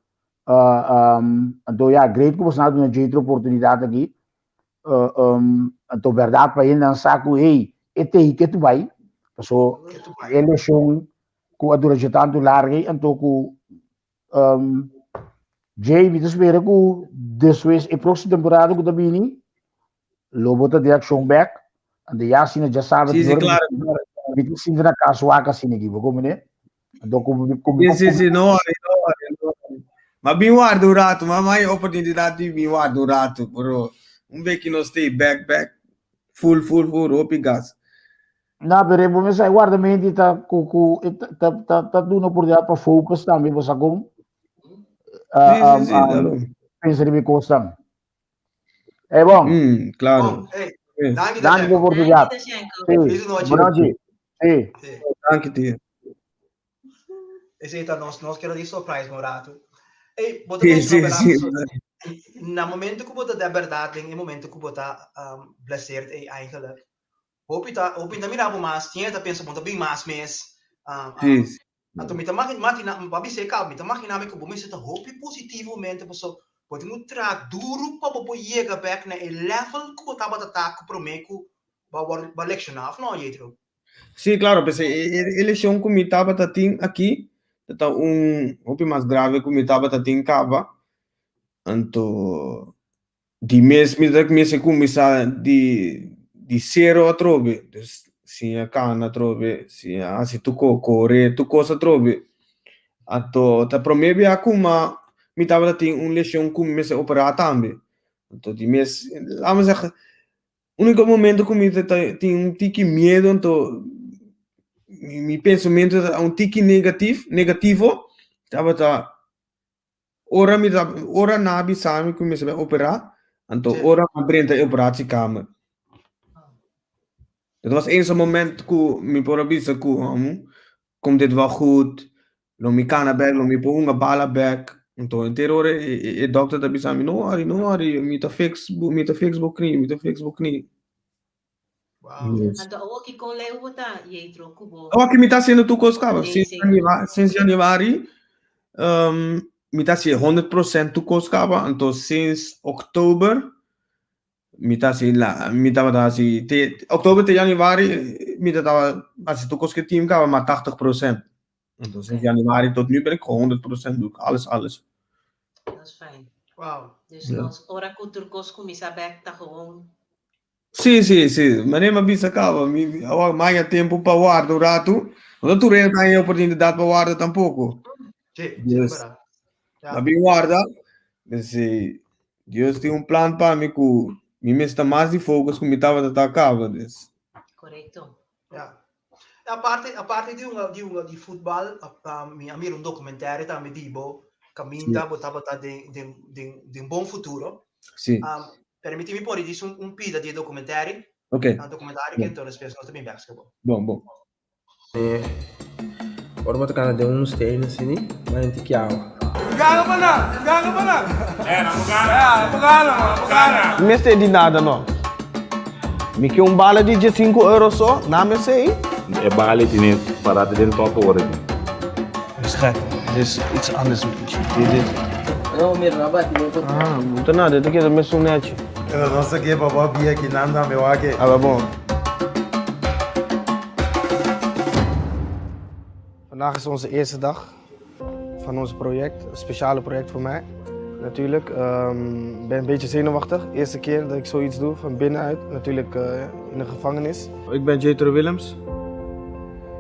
Uh, um, anto ja, great ku boso a duna Jethro oportunidad aki. Uh, um, anto berdad pa hendenan sa ku hey, e tei ke tu bai. Paso e lesión ku a dura dje tantu largu ei, anto ku um, Jay, mi ta spera ku despues e próximo temporada ku ta bini, lo bo ta den akshon bek. Anto ya asina ya sabe Sí, sí, claro, claro. mi ta sinti na kas wak asina aki, bo komprende? Anto ku ku Sí, sí, sí, no worry, no worry, no worry. Ma bin warda un rato, ma mai oportunidad di bin warda un rato, pero un beki nos stay back, back, full, full, full, hopi gas. No, pero bo mester guarda mente ta ku ku ta ta ta duna oportunidad pa focus tambe, bo sa kon? Sí, sí, sí, claro. Pensa riba e kosnan. Hey, bon. Claro. Bon, hey, danki, Danki pa oportunidad. Danki, Tashenko. Sí. Feliz nochi. Buenas nochi. Sí. Sí. Danki, tio. Esei ta nos, nos kero di surprise un rato. Hey, bo ta Sí, menciona sí, berdad, sí. na momento ku bo ta de berdad, den e momento ku bo ta um, blesseerd, hey, eigenlijk, hopi ta, hopi ta mira bo mas, tin ta pensa bo ta bin mas mes. Um, Sí, sí. Anto mi ta imagina, mi bisa e kaba, mi ta imagina mi ku bo mester ta hopi positivamente paso bo tin ku traha duru pa bo por yega bek na e level ku bo tabata ta ku promé ku bo a wòrdu bo a lekshoná òf no, Jethro? Sí, klaro, p'esei e e leshon ku mi tabata tin aki ta un hopi mas grave ku mi tabata tin kaba. Anto Di mes mi ta mester kuminsá di di sero atrobe, dus siña kana atrobe, siña hasi tur ko kore tur kos atrobe. Anto ta promé bia kuma mi tabata tin un leshon ku mi mester operá tambe. Anto di mes, laat me zeggen. Úniko momento ku mi ta tin un tiki miedu anto mi pensamentu ta un tiki negatif negativo tabata ora mi ta ora nan a bisa mi ku mi mester bai operá anto ora mi a drenta e operatiekamer. Dat was eens een moment ku mi por a bisa ku komt dit wel goed, lo mi kana bek, lo mi por hunga bala bek. Anto henter ora e dokter ta bisa mi, no worry, no worry, mi ta fix bo, mi ta fix bo knie, mi ta fix bo knie. Wow. Yes. Anto awor ki kon leu bo ta, Jethro, ku bo Awor ki mi ta haciendo tur kos kaba. Sinds Amazing. januari, sinds januari mi ta haci 100% tur kos kaba. Anto sinds oktober Mi ta hasi la, mi tabata hasi te oktober te januari mi ta tabata hasi tur kos ku e team kaba ma 80%. Entonces januari tot nu ben ik gewoon 100% doe ik alles alles. Dat is fijn. Wow. Dus nos ora ku tur kos kuminsá bèk ta gewoon. Sí, sí, sí. Manera mi a bisa kaba, mi awor maya tempu pa warda un ratu. No ta tur hende ta haña e oportunidat pa warda tampoko. Sí, sí, Dus, bèrdat. Ja. Ma bin warda, P'esei, Dios tin un plan pa mi ku mi mester mas di focus ku mi tabata ta kaba des. Korekto. Ja. Aparte, aparte di un di un di futbal, mi a mira un documentario tambe di bo kaminda bo tabata den den den den bon futuro. Sí. Permiti mi por dis un un pida di e documentario. Ok. Un documentario ke enton despues nos ta bin bek bo. Bon, bon. Ora bo ta kana den un steen asini, bo henti ki awa. Mi mester di nada no. Mi ke un bala di diesinku euro so, na mesei. E bali tene parate den top ora aki. Is gek, dit is iets anders. Dit is. Ah, no ta nada, ta keda mesun nechi. Pero nos ta ke pa bo bia kinan tambe wak e. Aba bon. Vandaag is onze eerste dag van ons project, een speciale project voor mij. Natuurlijk, ik ben een beetje zenuwachtig. Eerste keer dat ik zoiets doe, van binnenuit, natuurlijk in de gevangenis. Ik ben Jethro Willems,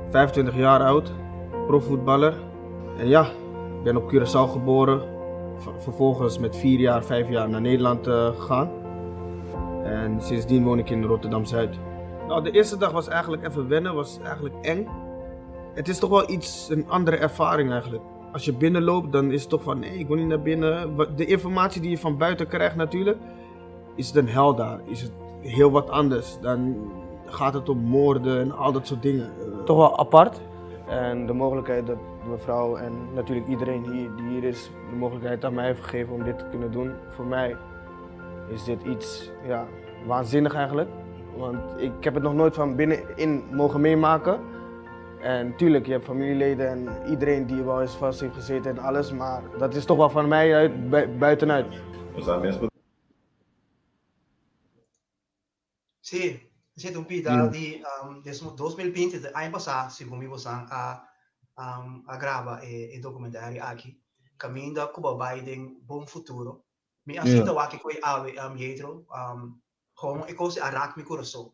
25 jaar oud, profvoetballer. En ja, ik ben op Curaçao geboren, vervolgens met 4 jaar, 5 jaar naar Nederland gegaan. En sindsdien woon ik in Rotterdam-Zuid. Nou, de eerste dag was eigenlijk even wennen, was eigenlijk eng. Het is toch wel iets, een andere ervaring eigenlijk. Als je binnenloopt, dan is het toch van, nee, ik wil niet naar binnen. De informatie die je van buiten krijgt natuurlijk, is het een hel daar. Is het heel wat anders. Dan gaat het om moorden en al dat soort dingen. Toch wel apart. En de mogelijkheid dat mevrouw en natuurlijk iedereen hier, die hier is, de mogelijkheid aan mij heeft gegeven om dit te kunnen doen. Voor mij is dit iets, ja, waanzinnig eigenlijk. Want ik heb het nog nooit van binnenin mogen meemaken. En tuurlijk, je hebt familieleden en iedereen die wel eens vast heeft gezeten en alles. Maar dat is toch wel van mij uit, buitenuit. Sí, zit un pida di des 2020, de aña pasá, segun mi bosan a a graba e documentario aki, kaminda ku bo bai den bon futuro. Mi a sinta wak ku e awe, Jethro, gewoon e kos a rak mi kurason.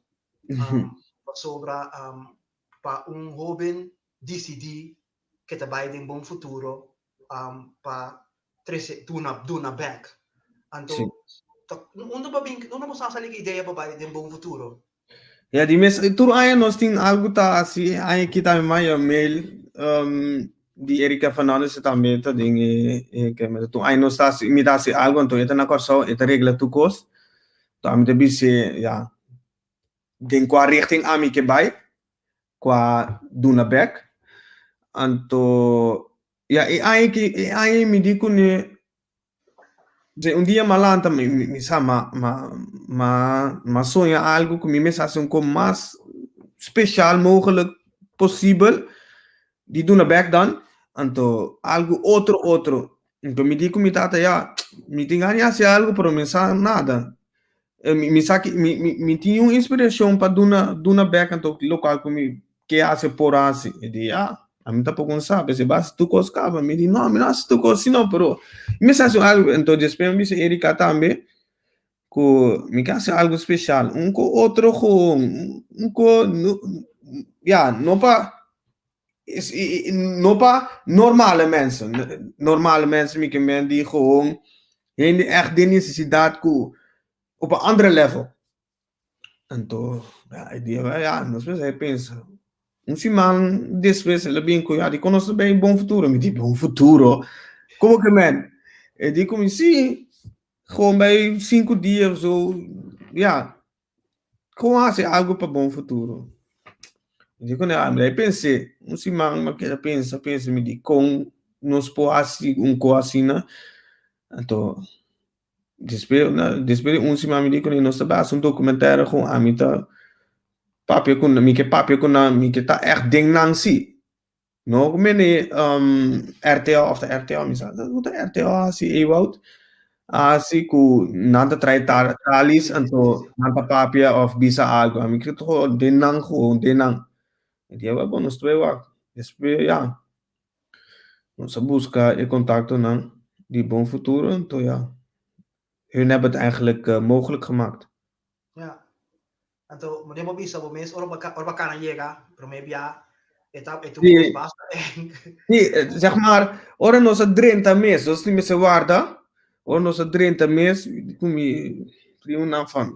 Pasobra pa un hoben disidí ke ta bai den bon futuro pa trese duna duna bek. Anto ta unda bo bin unda bo sa sali ku idea pa bai den bon futuro? Ja, di mes tur aña nos tin algu ta hasi, e aña aki tambe maya mail di Erika Fernandez tambe ta den e e kemera. Tur aña nos ta hasi mi ta hasi algu anto e ta na Kòrsou e ta regla tur kos. Anto ami ta bis'é ya den kua richting ami ke bai, kua duna bek. Anto ya e aña aki e aña mi di kuné un dia m'a lanta mi mi sa m'a m'a m'a m'a soña algu ku mi mester hasi un kos mas speshal mogelijk posibel di duna bek dan, anto algu otro otro. Anto mi di ku mi tata ya mi tin gana di hasi algu pero mi sa nada. Mi mi sa ki mi mi mi tin un inspirashon pa duna duna bek anto lokual ku mi ke hasi por hasi. E di ya ami tampoko no sa p'esei bo hasi tur kos kaba. Mi di no mi no hasi tur kos si no pero mi sa hasi algu. Anto despues mi bisa Erika tambe ku mi ke hasi algu speshal un ku otro ku un ku ya no pa no pa normale mensen. Normale mensen mi ke men di gewoon hende ègt den nesesidat ku op een andere level. Anto, ja, e dia ja, nos mester a pensa. Un siman despues el a bin ku, ja, di kon nos ta bay Bon Futuro? Mi di, Bon Futuro? Komo ke men? E di ku mi, si, gewoon bay sinku dia of zo, ja, gewoon hasi algu pa Bon Futuro. Mi di kuné, mi a pens'é, un siman mi a keda pensa, pensa, mi di kon nos por hasi un kos asina? Anto, Despues despues di un siman mi di kuné nos ta bai hasi un documentaire ku ami ta papia ku nan, mi ke papia ku nan, mi ke ta ègt den nan si. No ku mene RTL òf ta RTL mi sa ku ta RTL a hasi Ewout a hasi ku nan ta trae talis anto nan ta papia òf bisa algu. Ami ke ta den nan gewoon den nan. Mi di bon nos ta bai wak. Despues ya. Nos a buska e kontaktonan di Bon Futuro, anto ya, hun hebben het eigenlijk mogelijk gemaakt. Ja. Anto, meneer bo bisa bo mes ora bo ora bo kana yega, promé bia, e ta e ta un kos basta eng. Sí, zeg maar, ora nos a drenta mes, nos tin mester warda, ora nos a drenta mes, ku mi primonan van,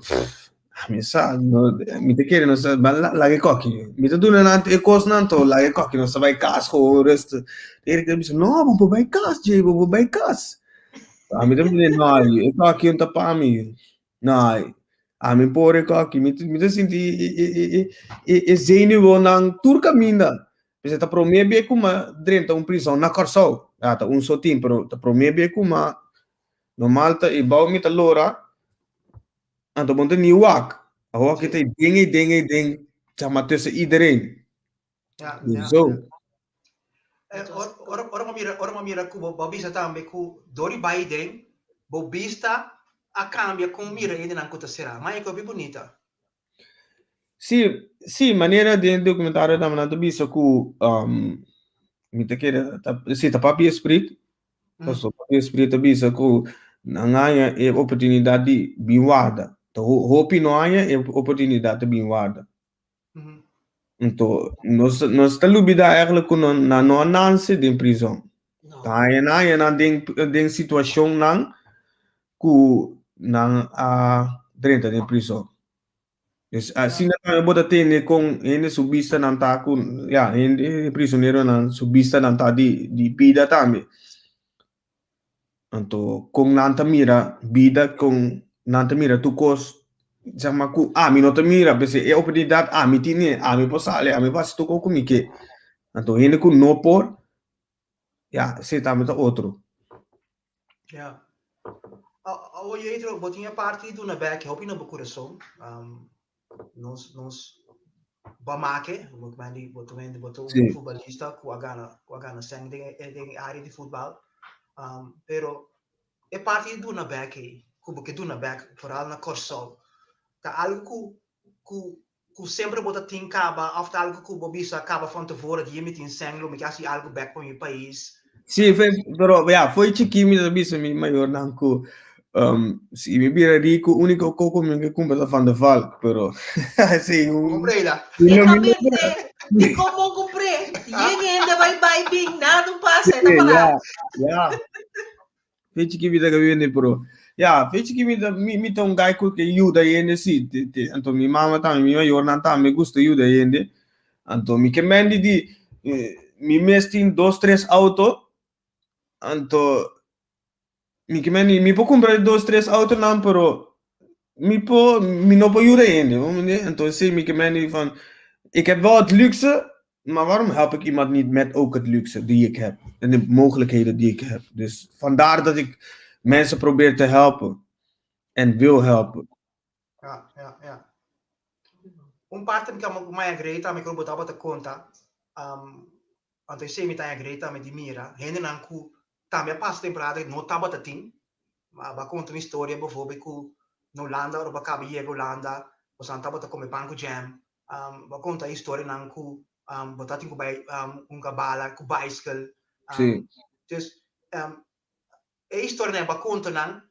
Mi sa, no, mi ta kere nos ta ban laga e koki. Mi ta duna nan e kosnan to laga e koki nos ta bai kas gewoon rustig. Erik ta bisa, no, bo por bai kas, Jay, bo por bai kas. Ami ta bisa, no, e koki no ta pa mi. No, ami por e koki. Mi mi ta sinti e e e e e zenuwnan tur kaminda. P'esei ta promé bia ku mi a drenta un prizòn na Kòrsou. Ya, ta un so tin, pero ta promé bia ku mi a normal ta e bou mi ta lora. Anto bon ta ni wak. Awor aki ta e den e den e den zeg maar tussen iedereen. Ja, Dus ja, zo. ja. Eh, ora, ora, ora bo mira, ora bo mira ku bo, bo bisa tambe ku dor di bai den, bo bista a kambia kon mira hendenan ku ta será. Ma e hopi bunita. Sí, sí, manera den documentario tambe nan ta bisa ku um, mi ta kere ta, sí, ta papia esprit, Paso papia esprit ta bisa ku nan haña e oportunidat di bin warda. Ta hopi no haña e oportunidat di bin warda. Anto nos nos ta lubida eigenlijk ku nan no a nanse den prizon. Ta haña nan haña nan den den situashonnan ku nan a drenta den prizon. Dus asina tambe bo ta tende kon hende su bistanan ta ku ya hende prisoneronan su bistanan ta di di bida tambe. Anto kon nan ta mira bida kon nan ta mira tur kos zeg maar ku ami no ta mira p'esei e oportunidat ami tine ami por sali ami por hasi tur kos ku mi ke. Anto hende ku no por ya esei tambe ta otro. Ja. Awo Jetro, bo tin e parti di duna bek hopi na bo kurason. Um, nos, nos bo make, bo mendi, bo ta mendi, bo ta un Sí. futbolista ku a gana, ku a gana seng den e den e área di futbal. Um, pero e parti di duna bek ei, ku bo ke duna bek, vooral na Kòrsou, ta algu ku ku ku semper bo ta tin kaba of ta algu ku bo bisa kaba van tevoren di mi tin seng lo mi ke hasi algu bek pa mi pais. Sí, fe, pero ja, foi chikí mi ta bisa mi mayornan ku um, si mi bira riku, úniko koko mi ke kumpra ta Van de Valk, pero sí, un, Comprei la. mi no, mi no, Exactamente. Di como compré. Yega hende bai bai bin, nada un pasa, sí, ta pará. ja, ja. Fe chikí mi ta bini pero ya fe chikí mi ta mi mi ta un guy ku ke yuda hende si te te anto mi mama tambe mi mayornan tambe gusta yuda hende anto mi ke mendi di mi mes tin dos tres auto anto mi ke mendi mi por kumpra e dos tres autonan pero mi por mi no por yuda hende bo mende anto esei mi ke mendi van ik heb wel het luxe Maar waarom help ik iemand niet met ook het luxe die ik heb en de mogelijkheden die ik heb? Dus vandaar dat ik mensen probeer te helpen en wil helpen. Ja, ja, ja. Un parte mi kama maya Greta, mi kro botaba ta konta. Um, anto esei mi ta Greta mi di mira, hendenan ku tambe a pasa temporada no tabata tin. Ma ba konta un historia bijvoorbeeld ku na Hulanda, ora bo kaba yega Hulanda, bosan tabata kome pan ku jam. Um, bo a konta historianan ku um, bo tatin ku bai um, hunga bala ku baiskel. Um, Sí. Dus um, e historianan bo a konta nan,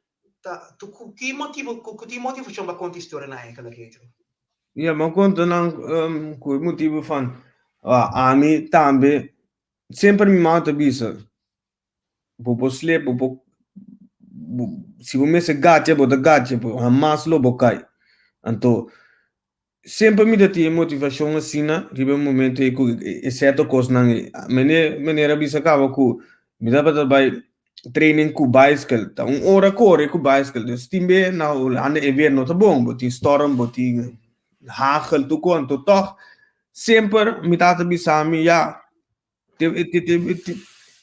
ta, tu, ku ki motibo, ku, ku ki motivashon bo a konta historianan eigenlijk, Jetro? Ja, mi a konta nan um, ku e motibu van ah, ami tambe semper mi mama ta bisa bo por slip, bo por bo, si bo mester gacha bo ta gacha, pero hamas lo bo kai. Anto. Semper mi ta tin e motivashon asina riba e momento ei ku e sierto kosnan ei. Mene manera a bisa kaba ku mi tabata bai training ku baiskel, ta un ora kore ku baiskel. Dus tin be na Hulanda e weer no ta bon, bo tin storm, bo tin hagel tur kon, anto tòg semper mi tata bisa mi ya te te te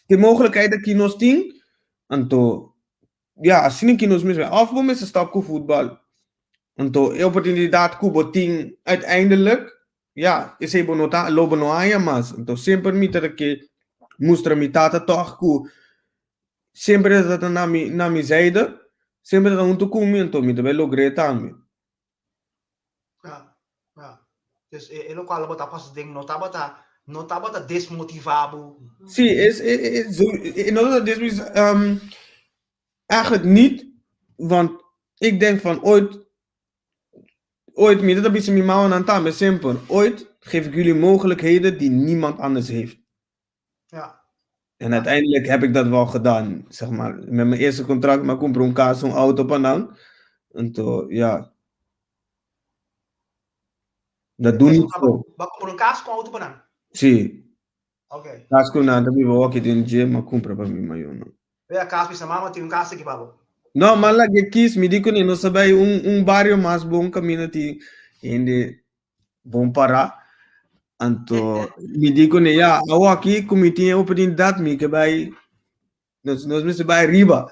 te mogelijkheid aki nos tin, anto Ya, asina ki nos mester. Of bo mester stop ku futbal. Anto e oportunidat ku bo tin uiteindelijk, ya, esei bo no ta, lo bo no haña mas. Anto semper mi ta ke mustra mi tata tòg ku semper e ta na mi, na mi zijde, semper e ta huntu ku mi, anto mi ta bai logr'é tambe. Ja, ja. Dus e, e lokual bo ta pasa den no tabata, no tabata desmotivá bo. Sí, es, e, e, zo, e, no tabata desmotivá, um, eigenlijk niet, want ik denk van ooit, ooit, mi ta bisa mi mamanan tambe semper, ooit geef ik jullie mogelijkheden die niemand anders heeft. Ja. En uiteindelijk heb ik dat wel gedaan, zeg maar. Met mijn eerste contract, m'a cumpra un cas, un auto pa nan. Anto, ja. Dat doe niet zo. B'a cumpra un cas cu auto pa nan? Sí. Oké. Cas cu nan ta biba hoki den dje, m'a cumpra pa mi mayornan. Wea cas bisa mama tin un cas aki pa bo. No, m'a laga kies, mi di cu ne, nos a bay un, un bario mas bon caminda tin hende bon pará. Anto mi di kuné, ya, awor aki ku mi tin e oportunidat mi ke bai, nos nos mester bai riba.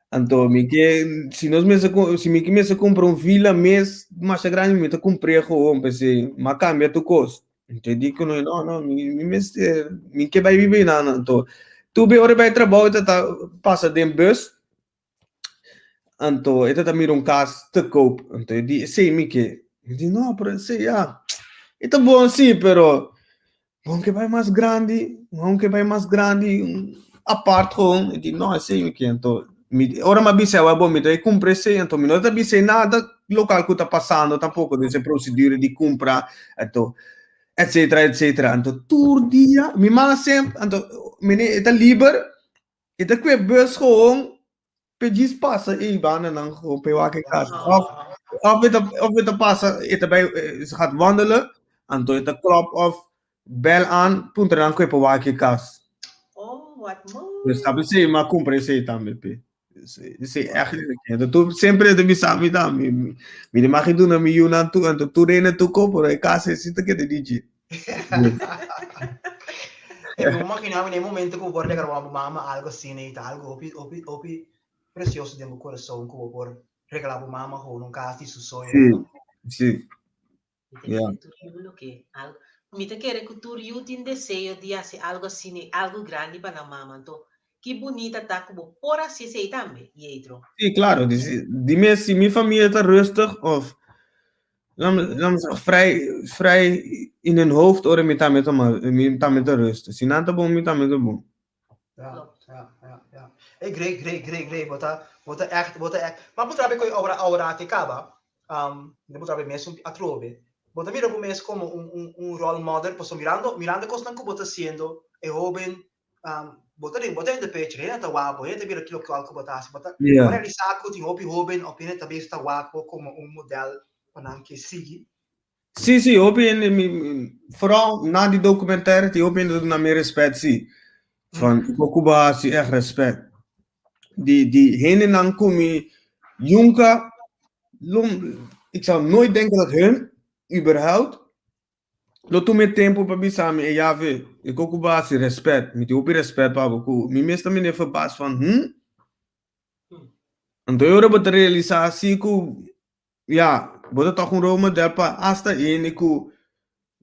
Anto mi ke, si nos mester si mi ke mester kumpra un vila mes masha grandi mi ta kumpr'é gewoon p'esei m'a kambia tur kos. Anto e di kuné, no, no, mi mi mester, mi ke bai biba einan. Anto tur be ora e bai trabou e ta ta pasa den bus. Anto e ta ta mira un kas te koop. Anto e di, esei mi ke. Mi di, no, pero esei ya, e ta bon si, pero bon ke bai mas grandi, bon ke bai mas grandi, un apart gewoon. E di, no, esei mi ke. Anto mi, ora mi a bisa e bon, mi ta e kumpra esei. Anto mi no ta bisa e nada lokal ku ta pasando tampoko, den e prosedura di kumpra, anto etcetera, etcetera. Anto tur dia mi mama semper, anto mene e ta liber. E ta kue bus gewoon pe djis pasa ei bandanan gewoon pe wak e kas. Of, of e ta, of e ta pasa, e ta bai, ze gaat wandelen, anto e ta klop of bel aan, puntra nan kue pa wak e kas. Oh, wat mooi. Dus ta p'esei mi a kumpra esei tambe pe. Esei echt Anto tur semper e ta bisa mi tambe, mi mi ta magi duna mi yunan tur, anto tur hende tur kopo, pero e kas esi ta keda di dje. E mi imagina mi na e momento ku bo por regalá bo mama algo asina i ta algo hopi hopi hopi precioso den bo corazon ku bo por regalá bo mama gewoon un kas di su soño. Sí, sí. Ja. Mi ta kere ku tur yu tin deseo di hasi algo asina, algo grandi pa nan mama. Anto, ki bunita ta ku bo por hasi esei tambe, Jetro. Sí, claro. Di mes, si mi familia ta rustig of laat me, laat me zeggen, vrij, vrij in hun hoofd, ora mi tambe ta, mi tambe ta rustig. Si nan ta bon, mi tambe ta bon. Ja, ja, ja, ja. Hey, great, great, great, great. Bo ta, bo ta echt, bo ta echt. Maar bo trabe koe ora ora te kaba. Um, bo trabe mes un atrobe. Bo ta mira bo mes como un, un, un role model, paso mirando, mirando kosnan ku bo ta haciendo, e hoben, um, bo ta den, bo ta in the picture, hende ta wak bo, hende ta mira kilo kual ku bo ta hasi, bo ta, Ja. bo realisa ku tin hopi hoben of hende ta bezig ta wak bo como un model pa nan ke sigui. Sí, sí, hopi hende, mi, mi- vooral na die documentaire, die hopi hende duna mi respect, sí. Van, mm. Cuba hasi echt respect. Die, die hendenan ku mi junka, lom, ik zou nooit denken dat hun, überhaupt, lo tuma e tempo pa bisa mi, e ya ve, e ko Cuba hasi respect, mi tin hopi respect pa bo, ku mi mes ta mene verbaasd van, hm? Anto e ora bo ta realisa si ku Ya, bo ta tòg un rol model pa asta hende ku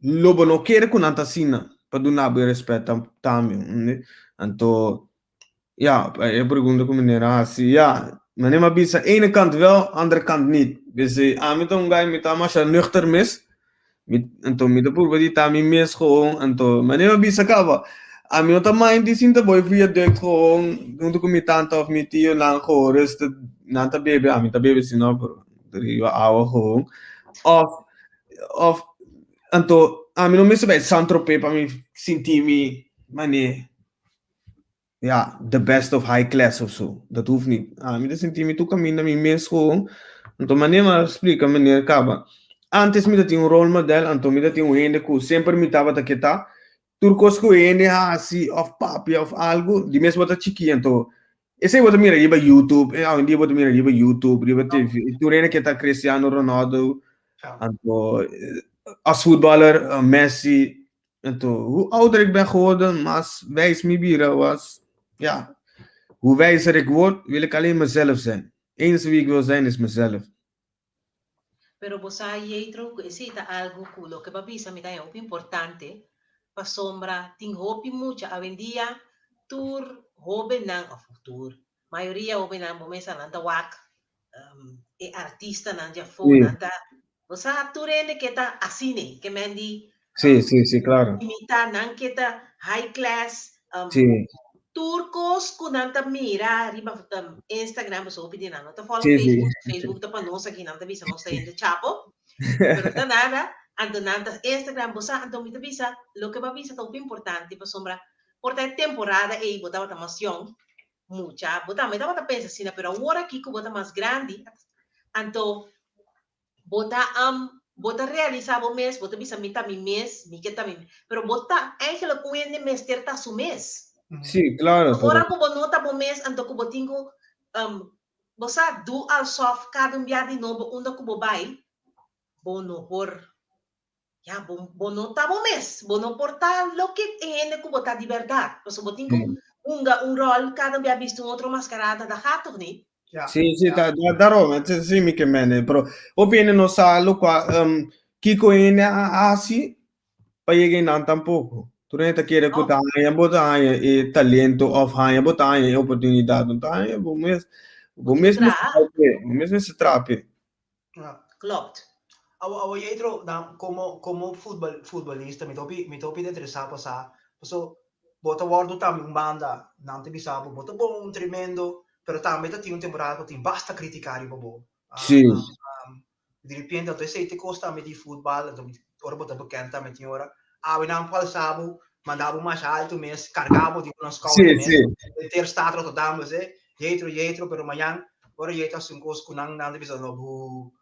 lo bo no kere ku nan ta asina pa duna bo e rèspèt tambe. Anto, ya, e pregunta ku meneer a hasi, ya, meneer a bisa ene kant wèl, andere kant nit. P'esei ami ta un guy mi ta masha nuchter mes, mi anto mi ta purba di ta mi mes gewoon, anto meneer a bisa kaba, ami no ta mind di sinta bo e viaduct gewoon hunto ku mi tanta of mi tionan gewoon rustig, nan ta bebe, ami ta bebe si no, pero riba awa gewoon, of of anto ami no mester bai Saint Tropez pa mi sinti mi mane ja, the best of high class of zo. Dat hoeft niet. Ami ta sinti mi tur kaminda mi mes gewoon. Anto manera mi a splika meneer kaba. Antes mi ta tin un rol model, anto mi ta tin un hende ku semper mi tabata ke ta. Tur kos ku e hende hasi òf papia òf algu, di mes bo ta chikí, anto esei bo ta mira riba YouTube, e awendia bo ta mira riba YouTube, riba TV, tur hende ke ta Cristiano Ronaldo, anto as voetballer Messi, anto hoe ouder ik ben geworden, mas wijs mi bira was, ja, hoe wijzer ik word, wil ik alleen mezelf zijn. Enige wie ik wil zijn is mezelf. Pero bo sa, Jethro, ku esei ta algu ku loke bo a bisa mi ta haña hopi importante, pasobra tin hopi mucha awendia tur hóbennan, òf tur, mayoria hóbennan bo mesa nan ta wak e artistanan djafó, nan ta, bo sa tur hende ke ta asina, ke men di Sí, sí, sí, claro. Imita nan ke ta high class. Sí. Tur kos ku nan ta mira riba Instagram, pasobra hopi di nan no ta follow Facebook, Facebook ta pa nos aki, nan ta bisa nos ta hende chapo, pero ta nada, anto nan ta Instagram, bo sa, anto mi ta bisa, loke bo a bisa ta hopi importante, pasobra por ta e temporada ei bo tabata mas yong, mucha, bo tambe tabata pensa asina, pero awor aki ku bo ta mas grandi, anto Bo ta um bo ta realisa bo mes, bo ta bisa mi ta mi mes, mi ke ta mi pero bo ta eigenlijk un hende mester ta su mes. Sí, claro. Ora ku bo no ta bo mes anto ku bo tin ku um bo sa do alsof kada un bia di nobo unda ku bo bai, bo no por ya bo bo no ta bo mes, bo no por ta loke e hende ku bo ta di bèrdat, pasobra bo tin ku hunga un ròl kada bia bisti un otro maskarada, dat gaat toch niet? Sí, sí, ta, da, daarom, het is así mi ke mende, pero hopi hende no sa lokual, um, kiko hende a hasi pa yega einan tampoko. Tur hende ta kere ku ta haña bo ta haña e talento òf haña bo ta haña e oportunidat, no ta haña bo mes, bo mes mester traha p'e, bo mes mester traha p'e. Klopt. Awo awo Jethro, dan komo komo futbal futbolista mi ta hopi mi ta hopi interesá pa sa paso bo ta wòrdu tambe un banda nan ta bisa bo bo ta bon tremendo pero tambe ta tin un temporada ku tin basta kritiká riba bo. Sí. Di repente anto esei ta e kos tambe di futbal anto ora bo ta bekend tambe tin ora awe nan por alsa bo manda bo masha altu mes karga bo di nan skouder mes henter stad Rotterdam esei Jethro Jethro pero mañan ora Jethro hasi un kos ku nan nan ta bisa no bu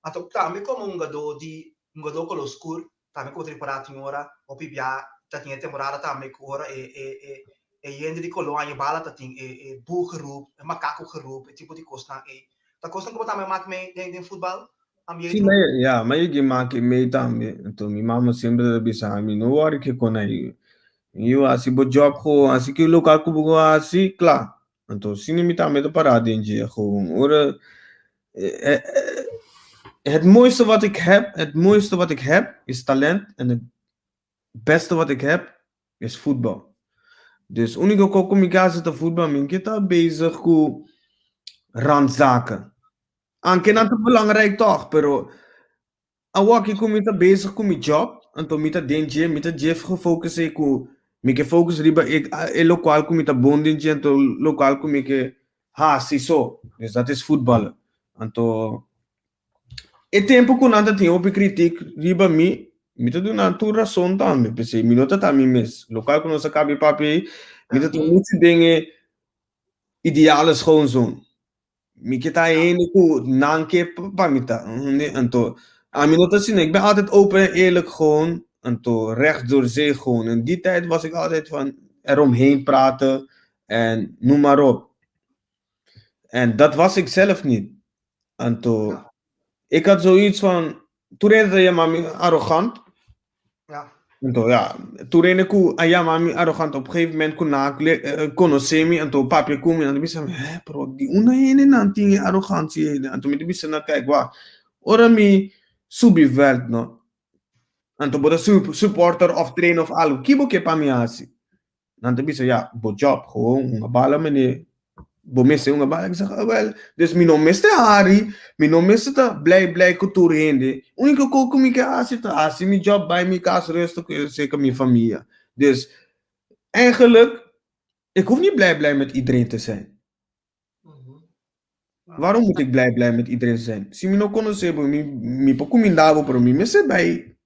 anto tambe komo hungadó di hungadó kolo skur tambe ku bo ta ripará tin ora hopi bia ta tin e temporada tambe ku ora e e e e hende di koló haña bala ta tin e e boegeroep e makakugeroep e tipo di kosnan ei ta kosnan ku bo tambe mak mee den den futbal Sí, ma ya, ma yegi mak mee tambe. Anto mi mama semper ta bisa mi, no worry ke kon ai. Yu hasi bo job gewoon, hasi ke lokal ku bo hasi, kla. Anto sini mi tambe ta para den dje gewoon. Ora het mooiste wat ik heb, het mooiste wat ik heb is talent en het beste wat ik heb is voetbal. Dus úniko kos ku mi ke hasi ta voetbal, mi ke ta bezig ku randzaken. Anke nan ta belangrijk tòg, pero awor ku mi ta bezig ku mi job, anto mi ta den dje, mi ta dje gefocusé ku mi ke focus riba e e lokual ku mi ta bon den dje, anto lokual ku mi ke hasi so. Dus dat is voetballen. Anto e tempu ku nan ta tin hopi kritik riba mi, mi ta duna nan tur rason tambe, p'esei mi no ta ta mi mes. Lokual ku nos a kabi papia ei, mi ta ta muchu den e ideale schoonzoon. Mi ke ta hende ku nan ke pa mi ta. Anto, ami no ta asina. Ik ben altijd open en eerlijk gewoon. Anto, recht door zee gewoon. In die tijd was ik altijd van eromheen praten en noem maar op. En dat was ik zelf niet. Anto, ik had zoiets van, tur hende ta yama mi arrogant. Ja. Anto, ja, tur hende ku a yama mi arrogant op gegeven moment ku nan a konosé mi, anto papia ku mi, nan ta bisa mi, hè, pero di unda hende nan tin e arrogantie ei? Anto mi ta bisa nan, kijk, wak, ora mi subi vèlt, no, anto bo ta supporter òf trainer òf algu, ki bo ke pa mi hasi? Nan ta bisa, ya, bo job, gewoon hunga bala meneer. Bo mester hunga bala. Ik zeg, awel, dus mi no mester hari, mi no mester ta blij blij ku tur hende. Uniko kos ku mi ke hasi ta hasi mi job, bai mi kas rustig ku serka mi famia. Dus, eigenlijk, ik hoef niet blij blij met iedereen te zijn. Waarom moet ik blij blij met iedereen zijn? Si mi no konosé bo, mi, mi por kumindá bo, pero mi mester bai,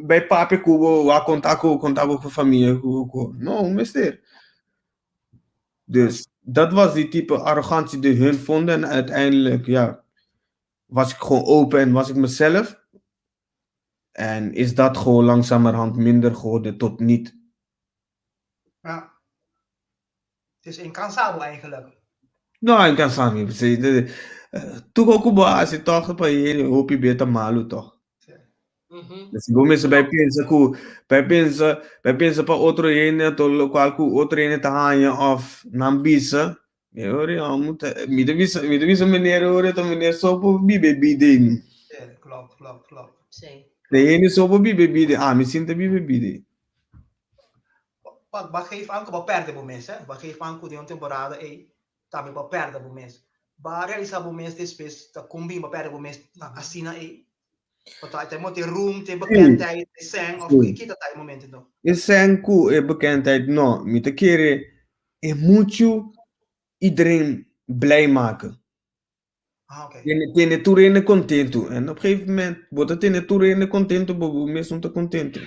bai papia ku bo, wak konta ku bo, konta bo famia ku ku. No, mester. Dus dat was die type arrogantie die hun vonden en uiteindelijk, ja. was ik gewoon open en was ik mezelf. En is dat gewoon langzamerhand minder geworden tot niet. Ja. Het is incansabel eigenlijk. No, incansabel. Tur kos ku bo hasi toch pa hende hopi be ta malu toch. Dus bo mester bai pensa ku bai pensa bai pensa pa otro hende to lokual ku otro hende ta haña òf nan bisa mi ori amo ta mi ta bisa mi ta bisa meneer ori ta meneer so por biba e bida ei mi. Klopt, klopt, klopt. Sí. De hende so por biba e bida ei ami sin ta biba e bida ei. Ba ba geef aan ku bo pèrdè bo mes, eh. Bo geef aan ku den un temporada ei tambe bo pèrdè bo mes. Bo a realisá bo mes despues ta kon bin bo pèrdè bo mes asina ei? Bo ta ta e room, te bekendheid, e sèn òf ki ta ta e momento enton? E sèn ku e bekendheid no, mi ta kere e muchu iedereen blij maken. Ah, oké. Tene, tene tur hende kontentu. En op gegeven moment, bo ta tene tur hende kontentu, bo bo mes no ta kontentu.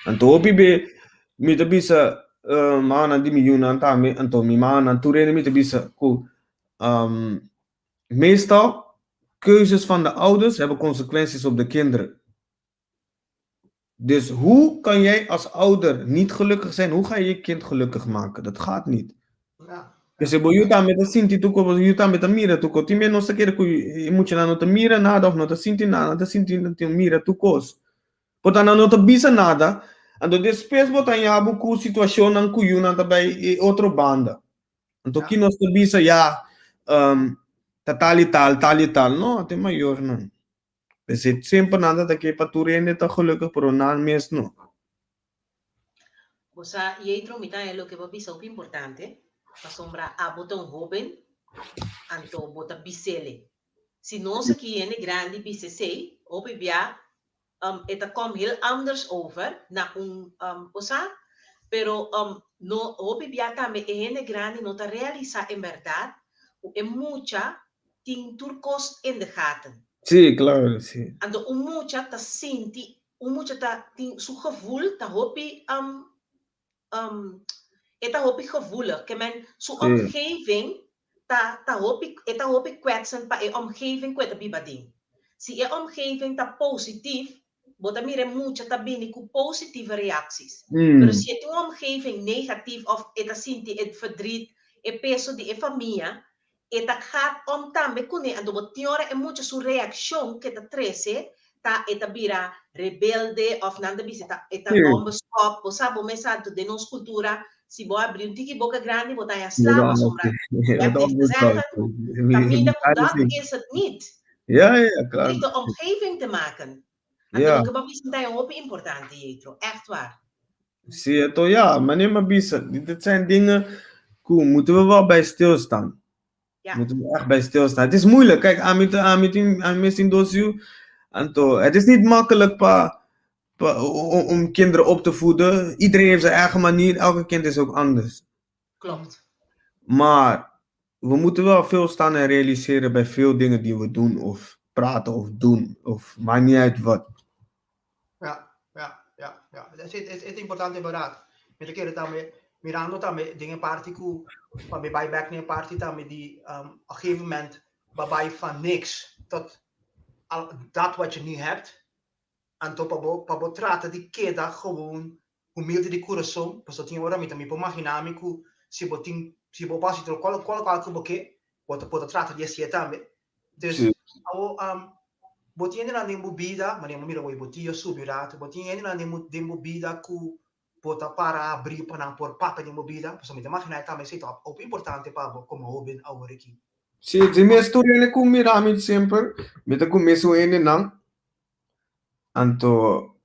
Anto hopi be, mi ta bisa uh, mamanan di mi yunan tambe, anto mi mamanan tur hende mi ta bisa ku um, meestal keuzes van de ouders hebben consequenties op de kinderen. Dus hoe kan jij als ouder niet gelukkig zijn? Hoe ga je je kind gelukkig maken? Dat gaat niet. Ja. P'esei bo yu tambe ta sinti tur kos, bo yu tambe ta mira tur kos. Tin bes nos ta kere ku e muchanan no ta mira nada òf no ta sinti nada, nan ta sinti nan tin mira tur kos. Por ta nan no ta bisa nada, anto despues bo ta haña bo ku situashonnan ku yunan ta bai e otro banda. Anto ki nos ta bisa ya ta tal i tal, tal i tal. No, ta e mayornan. P'esei semper nan ta ta ke pa tur hende ta gelukkig, pero nan mes no. Bo sa, Jethro, mi ta haña loke bo a bisa hopi importante, pasobra abo ta un hóben, anto bo ta bis'ele. Si nos aki hende grandi bisa esei, hopi bia e ta kom heel anders over na un, bo sa, pero no, hopi bia tambe e hende grandi no ta realisá en bèrdat ku e mucha tin tur kos in de gaten. Sí, claro, sí. Anto un mucha ta sinti, un mucha ta tin su gevoel ta hopi um um e ta hopi gevoelig, ke men su Sí. omgeving ta ta hopi e ta hopi kwetsend pa e omgeving ku e ta biba den. Si e omgeving ta positief, bo ta mira e mucha ta bini ku positieve reacties. Pero si e tin un omgeving negatief of e ta sinti e verdriet, e peso di e famia, E ta gaat om tambe kuné, anto bo tin ora e mucha su reakshon ke ta trese ta e ta bira rebelde òf nan ta bisa e ta e ta onbeskòp, bo sa bo mes sa anto den nos kultura si bo abri un tiki boka grandi bo ta haña sla pasobra wet heeft gezegd kaminda ku dat is het niet. Ja, ja, klaar. Heeft de omgeving te maken. Anto loke bo a bisa ta hopi importante, Jetro, echt waar. Sí, anto ja, meneer mi a bisa, dit zijn dingen ku moeten we wel bij stilstaan. Ja. Moeten we echt bij stilstaan. Het is moeilijk. Kijk, ami ta ami tin ami mes tin dos yu. Anto, het is niet makkelijk pa, pa om, om kinderen op te voeden. Iedereen heeft zijn eigen manier, elke kind is ook anders. Klopt. Maar we moeten wel veel staan en realiseren bij veel dingen die we doen of praten of doen. Of maakt niet uit wat. Ja, ja, ja, ja. Het is, het is importante beraad. Mi ta kere tambe, mirando tambe den e parti ku pa mi bai bek na e parti tambe di um, op een gegeven moment babai van niks tot al, dat wat je nu hebt. Anto pa bo, pa bo trata di keda gewoon humilde di kurason, pasobra tin ora mi ta mi por magina mi ku si bo tin si bo pasa tur kol kol kal ku bo ke, bo ta por ta trata di hasié tambe. Dus Sí. awo um, bo tin hendenan den bo bida, manera bo mira bo bo tio subi rato, bo tin hendenan den bo den bo bida ku bo ta para abri pa nan por papia den bo bida, pasobra mi ta magina tambe esei ta hopi importante pa bo komo hoben awor aki. Sí, di mes tur hende ku mira mi semper, mi ta ku mesun hendenan. Anto,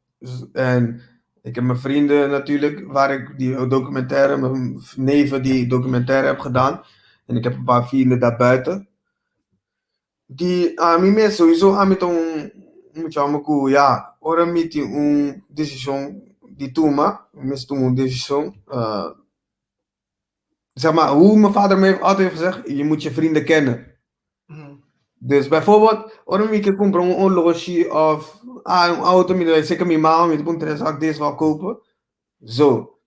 en ik heb mijn vrienden natuurlijk, waar ik die documentaire, mijn neven die documentaire heb gedaan. En ik heb een paar vrienden daarbuiten. Die ami mes sowieso ami ta un mucha homber ku ya, ora mi tin un desishon di tuma, mi mester tuma un desishon, zeg maar, hoe mijn vader me heeft altijd gezegd, je moet je vrienden kennen. Dus bijvoorbeeld, ora mi ke kumpra un horloge of ah, un auto, mi ta bai seka mi mama, mi ta puntra si ak des wou kopen. Zo.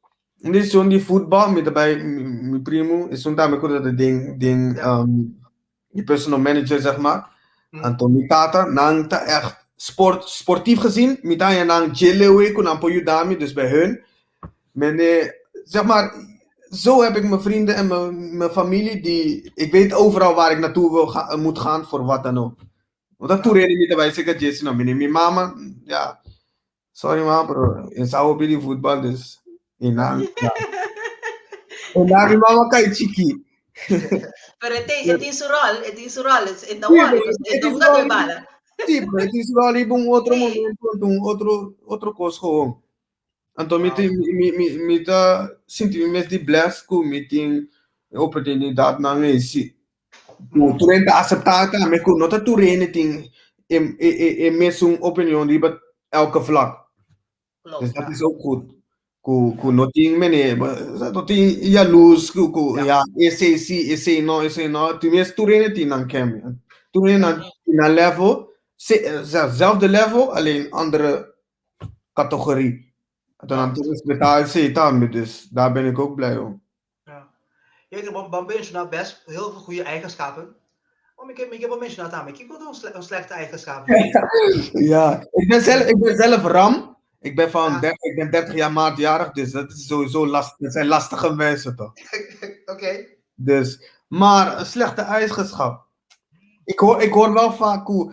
Un decision di voetbal, mi ta bai mi primo, esun tambe ku ta den den um, di personal manager, zeg maar. Anto mi tata, nan ta echt sport, sportief gezien, mi ta haña nan dje leeuw ku nan por yuda mi, dus bij hun. Mene, zeg maar, zo heb ik mijn vrienden en mijn, mijn familie die, ik weet overal waar ik naartoe wil ga, moet gaan voor wat dan ook. Want dat tur hende mi ta bai serka dje, sino mene mi mama, ja, sorry ma, pero e sa hopi di voetbal, dus e nan, ja. E nan mi mama kai chiki. Pero e tin, e tin su rol, e tin su rol, e no worry, e no hunga de bala. Sí, pero e tin su rol riba un otro momento, un otro, otro kos gewoon. Anto mi tin, mi, mi, mi ta sinti mi mes di blessed ku mi tin e oportunidatnan ei si. Ku tur hende ta aseptá tambe ku no ta tur hende tin e, e, e, e mesun opinion riba elke vlak. Dus dat is ook goed. Ku, ku no tin mene, no tin jaloers, ku, ku, ja, esei si, esei no, esei no. Tenminste, tur hende tin nan kemi. Tur hende nan, tin nan level, se, zelfde level, alleen andere categorie. Anto nan ta respetá esei tambe, dus daar ben ik ook blij om. Ja. Je weet, bo menshoná best heel veel goede eigenschappen. Maar ik heb, ik heb wel menshoná tambe. Kiko ta un, sle un slechte eigenschap? Ja, ik ben zelf, ik ben zelf ram. Ik ben van ja. ik ben 30 jaar maart jarig, dus dat is sowieso lastig. Dat zijn lastige mensen toch? Oké. Okay. Dus, maar een slechte eigenschap. Ik hoor, ik hoor wel vaak hoe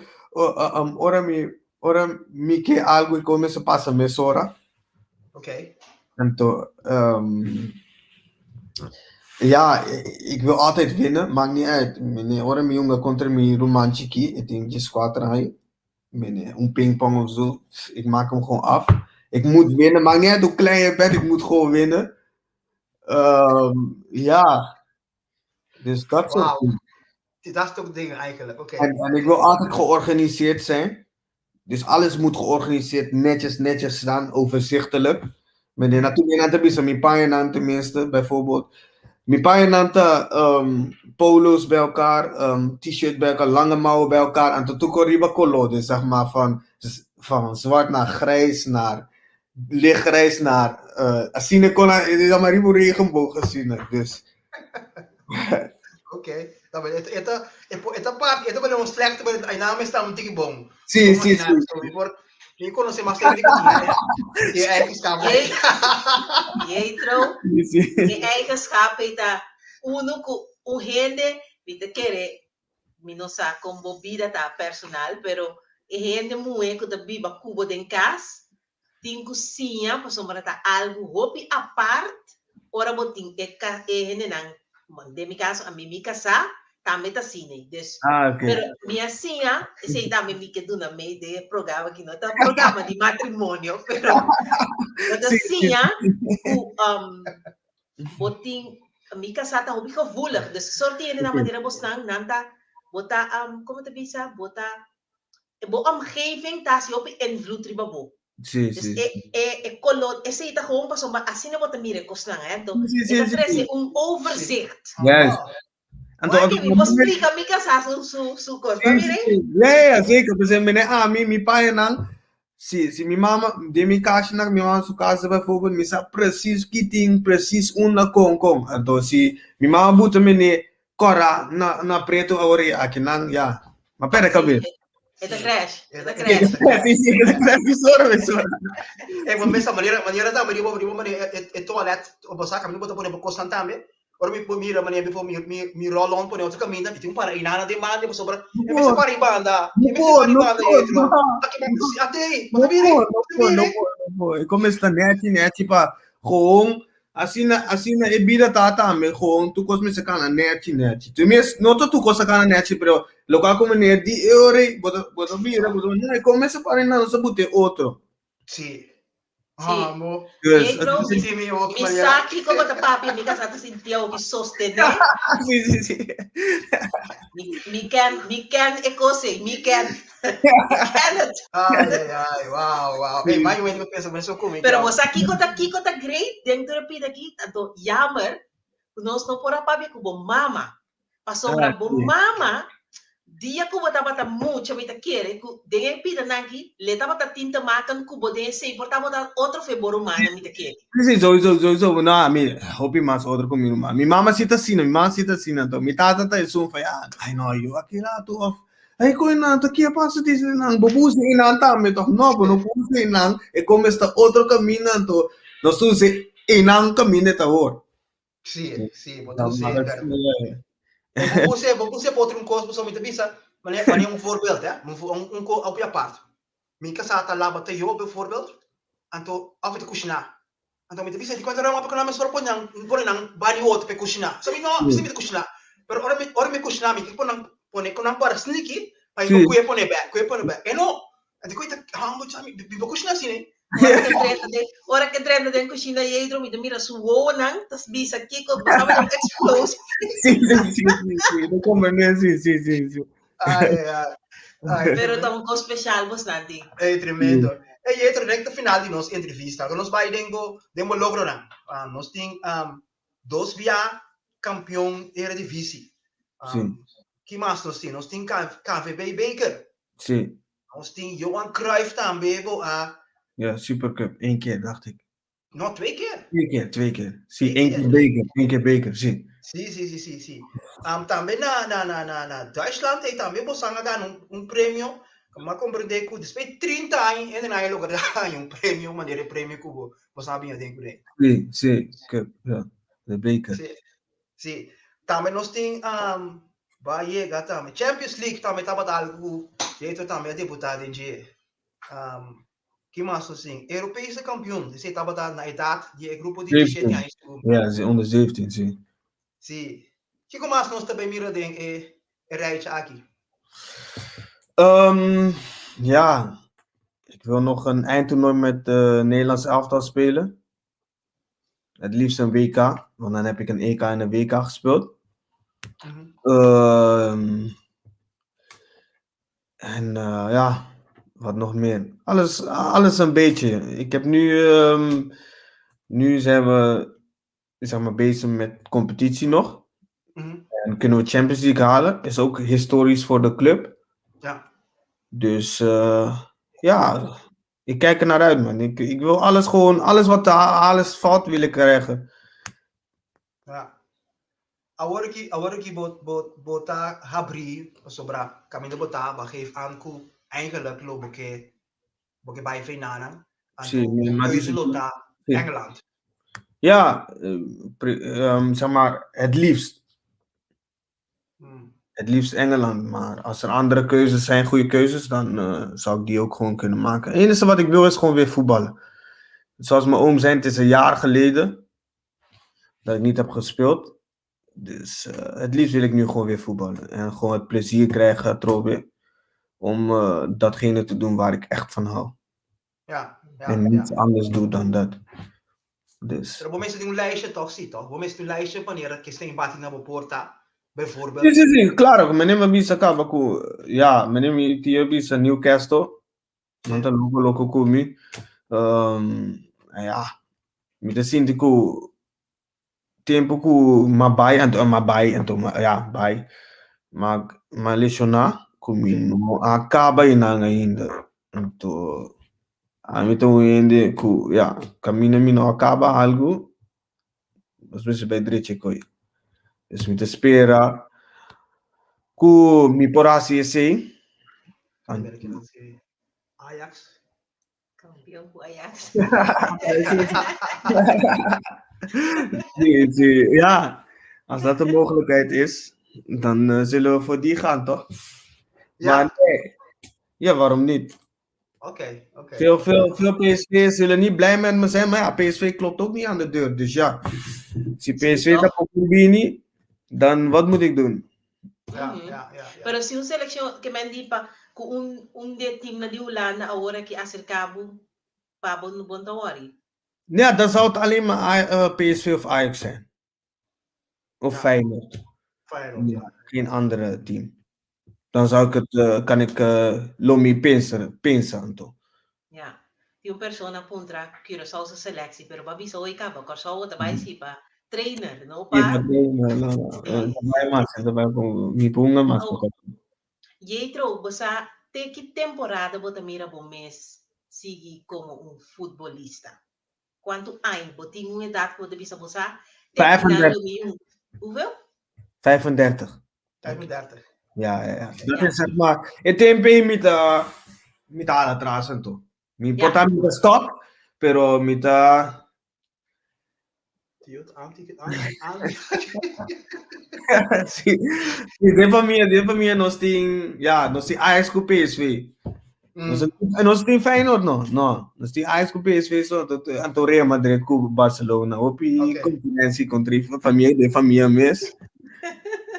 um, ora mi, ora mi ke algo i kon mester pasa mesora. Oké. Anto, um, ja, ik wil altijd winnen, maakt niet uit. Mene, ora mi hunga kontra mi ruman chiki, e tin 14 aña. Mene, un pingpong of zo, ik maak hem gewoon af. Ik moet winnen, maakt niet uit hoe klein je bent, ik moet gewoon winnen. Um, ja, dus dat soort Wauw. dingen. Dat soort dingen eigenlijk, oké. En, en ik wil altijd georganiseerd zijn. Dus alles moet georganiseerd, netjes, netjes staan, overzichtelijk. Meneer, natuurlijk, na te bisa, mi pañanan tenminste, bijvoorbeeld. Mi pañanan ta um, polo's bij elkaar, um, t-shirt bij elkaar, lange mouwen bij elkaar. En tot ook riba color. Dus zeg maar van, van zwart naar grijs, naar lichtgrijs, naar uh, asina kon na maar riba regenboog gezien. Dus. Oké. Dan het het het part, het ben een slechte, maar het naam is dan een bon. Sí, sí, sí. Mi konosé mas hende ku tin e eigenschap. Jetro, e eigenschap ta uno ku un hende mi ta kere mi no sa kon bo bida ta personal, pero e hende muhé ku ta biba ku bo den kas tin ku siña pasobra ta algu hopi apart ora bo tin e ka e hendenan, den mi kaso ami mi kasá tambe ta asina dus Ah, ok. pero mi a siña esei tambe mi ke duna mee den e programa aki no ta programa di matrimonio pero bo ta Sí, sí. siña ku um, bo tin mi kasá ta hopi gevoelig dus soort di hendenan Ok. manera bosnan nan ta bo ta um, komo ta bisa bo ta bo omgeving ta hasi hopi invloed riba bo. Sí, Dus sí. e, e, e color, esei ta gewoon pasobra asina bo ta mira e kosnan, hè. Anto, Sí, sí, e ta sí, trese sí. un overzicht. Juist. Anto, Wak, anto, mi por splika mi kasá su, su, su kos. Sí, Maar sí, mire, sí. Ja, ja, ja, zeker. Dus meneer ami, mi payanan, si, si mi mama, den mi kashinan, mi mama su casa bijvoorbeeld, mi sa precies ki tin, precies unda kon, kon. Anto, si mi mama buta meneer kora na, na preto awor i akinan, ja. Ma perde kabes. E ta crash, e ta E ta crash. Sí, sí, e ta crash, mi sora, mi sora. Eh, maar mesa manera manera tambe riba riba manera e e toilet o bo sa kaminda bo ta pone bo kosnan tambe. Ora mi por mira manera mi por mi mi mi rol on pone otro kaminda mi tin para inana den banda pasobra No e mester por, para i banda no e mester por, para i no banda por, etro. no. Aki si ate, bo No ta mira, por, bo no ta por, no mira. por, no por. E come sta neti, neti pa gewoon asina, asina e bida ta tambe gewoon tur kos mester kana neti, neti. Tenminste, no ta tur kos ta kana neti, pero lokual ku meneer di e ora ei, bo ta bo ta bira, bo ta no, e kon mester para einan, nos a buta e otro. Si. Sí. Amo. Dus, Jetro, het is- Sí, mi ook, mi manera. sa kiko bo ta papia, mi kasá ta sinti awo ki sostené. Sí, sí, sí. Mi, mi ken, mi ken e kos ei, mi ken. Mi ken het. Ai, ai, ai, wow, wow. Hey, maar je weet wat pensa, maar zo kom ik. Pero bo sa kiko ta kiko ta great den tur e pida aki, tanto jammer ku nos no por a papia ku bo mama. Pasobra Ah, bo sí. mama, dia ku bo tabata mucha mi ta kere ku den e pidanan aki le tabata tin te maken ku bo den esei por tabata otro fe bo rumannan mi ta kere. Sí, sí, sowieso, sowieso. No, ami hopi mas otro ku mi ruman. Mi mama sí ta asina, mi mama sí ta asina. Anto mi tata ta esun van, ja, ai no, yo aki rato of. Hey, koe nan, ta kia pasa dice nan, bo puse einan tambe toch? No, bo no puse einan, e come sta otro camina anto nos use einan camina ta hoor. Sí, sí, bo ta use, pero bo puse, bo puse pa otro un kos, pasobra mi ta bisa, manera, manera un voorbeeld, hè, un, un, un ko op apart. Mi kasá ta laba tayo, bijvoorbeeld, anto, of e ta kushiná. Anto mi ta bisa, di kuantu rama pa ku nan mesora pone nan, pone nan bari otro pa e kushiná. So mi no, si mi ta kushiná. Pero ora mi, ora mi kushiná, mi ke pone nan, pone ku nan para sneaky, pa mi por kuye pone bèk, kuye pone bèk. E no, Anto koe ta humble cha mi mi bo kushina asina eh. Ora ke drenta den ora ke drenta den kushina Yedro mi ta mira su wowonan ta bisa kiko pasaba un explosie. Sí, sí, sí, sí, sí. No comprende, sí, sí, sí, sí. Ai, ai, ai. Pero ta un kos special bosnan tin. Ey, tremendo. Ey, Yedro, recta final di nos entrevista. Nos bai den bo den bo logronan. Um, nos tin um, dos bia campeon Eredivisie. Um, Sí. Ki mas nos tin? Nos tin KVB Beker. Sí. Nos tin Johan Cruijff tambe bo a. Ja, Supercup, één keer dacht ik. No, twee keer. Twee keer, twee keer. Sí, één keer beker, één keer beker, sí. Sí, sí, sí, sí, sí. Um, tambe na, na, na, na, na Duitsland hey, tambe bo a gana un, un premio. M'a comprende ku después de 30 años en aña logra un premio, manera e premio ku bo, bo sabi den ku Sí, sí, cup, ja, de beker. Sí. Sí, tambe nos tin um, ba yega tambe. Champions League tambe tabata algo ku Jeto tambe a debuta den dje. Um, ki mas nos tin? Europese kampioen, esei tabata na edat di e grupo di 17 aña segun. Ja, sí, onder 17, sí. Sí. Kiko mas nos ta bay mira den e, e rijtje aki? Um, ja, ik wil nog een eindtoernooi met de Nederlands elftal spelen. Het liefst een WK, want dan heb ik een EK en een WK gespeeld. Ehm, en eh, ja, wat nog meer? Alles, alles een beetje. Ik heb nu, ehm, nu zijn we zeg maar, bezig met competitie nog. En kunnen we Champions League halen. Is ook historisch voor de club. Ja. Dus eh, ja, ik kijk er naar uit, man. Ik, ik wil alles gewoon, alles wat te halen valt, wil ik krijgen. Ja. Awor ki, awor ki bo, bo, bo ta habri pasobra kaminda bo ta, bo a geef aan ku eigenlijk lo bo ke, bo ke bai feinanan. Sí, Anto mi bo ma keuze lo ta Sí. Engeland. Ja, zeg maar, het liefst. Het liefst Engeland, maar als er andere keuzes zijn, goede keuzes, dan eh, zou ik die ook gewoon kunnen maken. Het enige wat ik wil is gewoon weer voetballen. Zoals mijn oom zei, het is een jaar geleden dat ik niet heb gespeeld. Dus eh, het liefst wil ik nu gewoon weer voetballen. En gewoon het plezier krijgen, Trobe, om eh, datgene te doen waar ik echt van hou. Ja, ja, En ja. niets anders doe dan dat. Dus. Pero bo mester tin un lijstje toch, sí toch? Bo mester tin un lijstje wanneer ke steen bati na bo porta, bijvoorbeeld. Sí, sí, sí, claro, meneer me bisa kaba ku, ja, meneer mi tio bisa Newcastle, nan ta loko loko ku mi. Um, ja, mi ta sinti ku tempu ku m'a bai anto m'a bai anto ja bai ma m'a lesioná ku mi no a kaba einan ainda anto ami ta un hende ku ya kaminda mi no a kaba algu nos mester bai drecha e koi dus mi ta spera ku mi por hasi esei. Ajax. Campeón ku Ajax. Sí, sí, ja. Als dat een mogelijkheid is, dan eh, zullen we voor die gaan, toch? Ja. Maar nee. Ja, waarom niet? Oké, oké. Veel, veel, veel PSV'ers zullen niet blij met me zijn, maar ja, PSV klopt ook niet aan de deur. Dus ja, als je PSV dat ook niet, dan wat moet ik doen? Ja, ja, ja, ja. Pero si un seleccion ke men di pa ku un un di e teamnan di Hulanda awor aki acerca bo pa bo no bon ta worry. Ja, dan zou het alleen maar eh, PSV of Ajax zijn. Of Ja. Feyenoord. Feyenoord, Ja, ja. geen andere team. Dan zou ik het, eh, kan ik eh, Lomi Pinsen, Pinsen anto. Ja. Tin un persona a puntra Curaçao su selectie, pero bo a bisa hoy caba Curaçao ta bai si pa trainer, no Sí, pa pa trainer, no, no, Sí. ta bai mas, ta bai con mi punga mas Oh. pa Jethro, bo sa te ki temporada bo ta mira bo mes sigui como un futbolista? Cuanto aña? Bo tin un edad cu bo ta bisa bo sa te final 35. lo mi un. Hoeveel? 35. 35. Ja, ja, ja. Dat is zeg maar, e tempo ei mi ta, mi ta hala atras anto. Mi por ta mi ta stop, pero mi ta Tio, anti, anti, anti. Sí, sí, den famia, den famia nos tin, ja, nos tin Ajax ku PSV. Nos, nos tin Feyenoord no, no. Nos tin Ajax ku PSV so, anto, anto Real Madrid ku Barcelona. Hopi Ok. concurrencia contra e famia, den famia mes.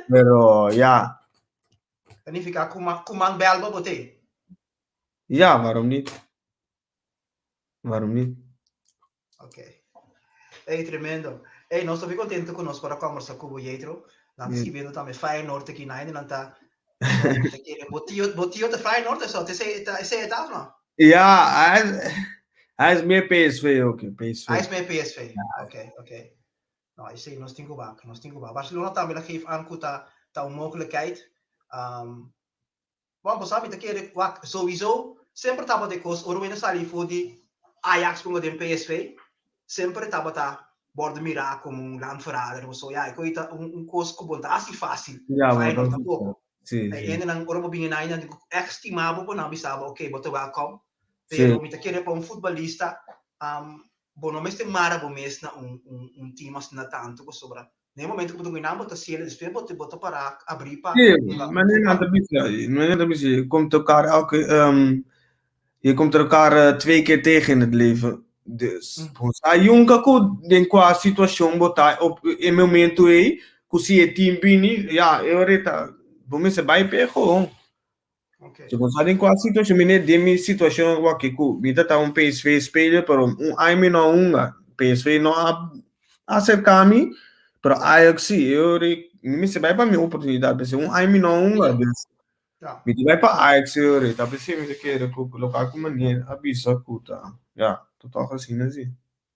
Pero ja, Significa kuma, kuman belba bote. ja, waarom niet? Waarom niet? Ok. Ey, tremendo. Ey, nos ta hopi contento cu nos por a conversa cu bo, Jetro. Nan ta scribiendo tambe Feyenoord aki na hende nan ta ta kere bo tio, bo tio ta Feyenoord eso, ta esey ta esey e ta of no? Ja, hij is, hij is meer PSV ook, hè, PSV. Hij is meer PSV. Ok, ok. No, esey nos tin cu wak, nos tin cu wak. Barcelona tambe la geef aan cu ta ta un mogelijkheid. Um, Bon, bo sa mi ta kere, wak, souiso semper tabata e kos ora wende sali for di Ajax ponga den PSV, semper e tabata wòrdu mirá komo un landverrader of so. Ya, e koe ta un un kos ku bo no ta hasi fásil. Ja, bo Feyenoord ta tampoko. Sí, E sí. hendenan ora bo bini na nan ku ègt stima bo por nan bisa bo, oké, bo ta wèlkòm. Sí. Pero mi ta kere pa un futbolista, bo no mester mara bo mes na un un un team asina tantu pasobra Na e momento ku bo ta goinan bo ta siela despues bo bo ta para abrí pa Sí, hunga maar nee, futbal. dat is, nee, dat is, je komt elkaar elke, je komt elkaar twee keer tegen in het leven. Dus, mm. Ayunka ku den kwa situacion bo ta op e momento ei, ku si e team bini, ja, e oreta, bo mester bai pe gewoon. Okay. Si bo sa den kwa situacion, mi ne den mi situacion wak ku mi ta ta un PSV speler, pero un aña mi no a hunga. PSV no a acerca mi, pero Ajax si. Eu re, mi mester bai pa mi oportunidad, p'esei un aña mi no a hunga, dus Ja. mi ta bai pa Ajax eu re, ta p'esei mi ta kere ku loka ku meneer a bisa ku ta, ja, ta tòg asina si.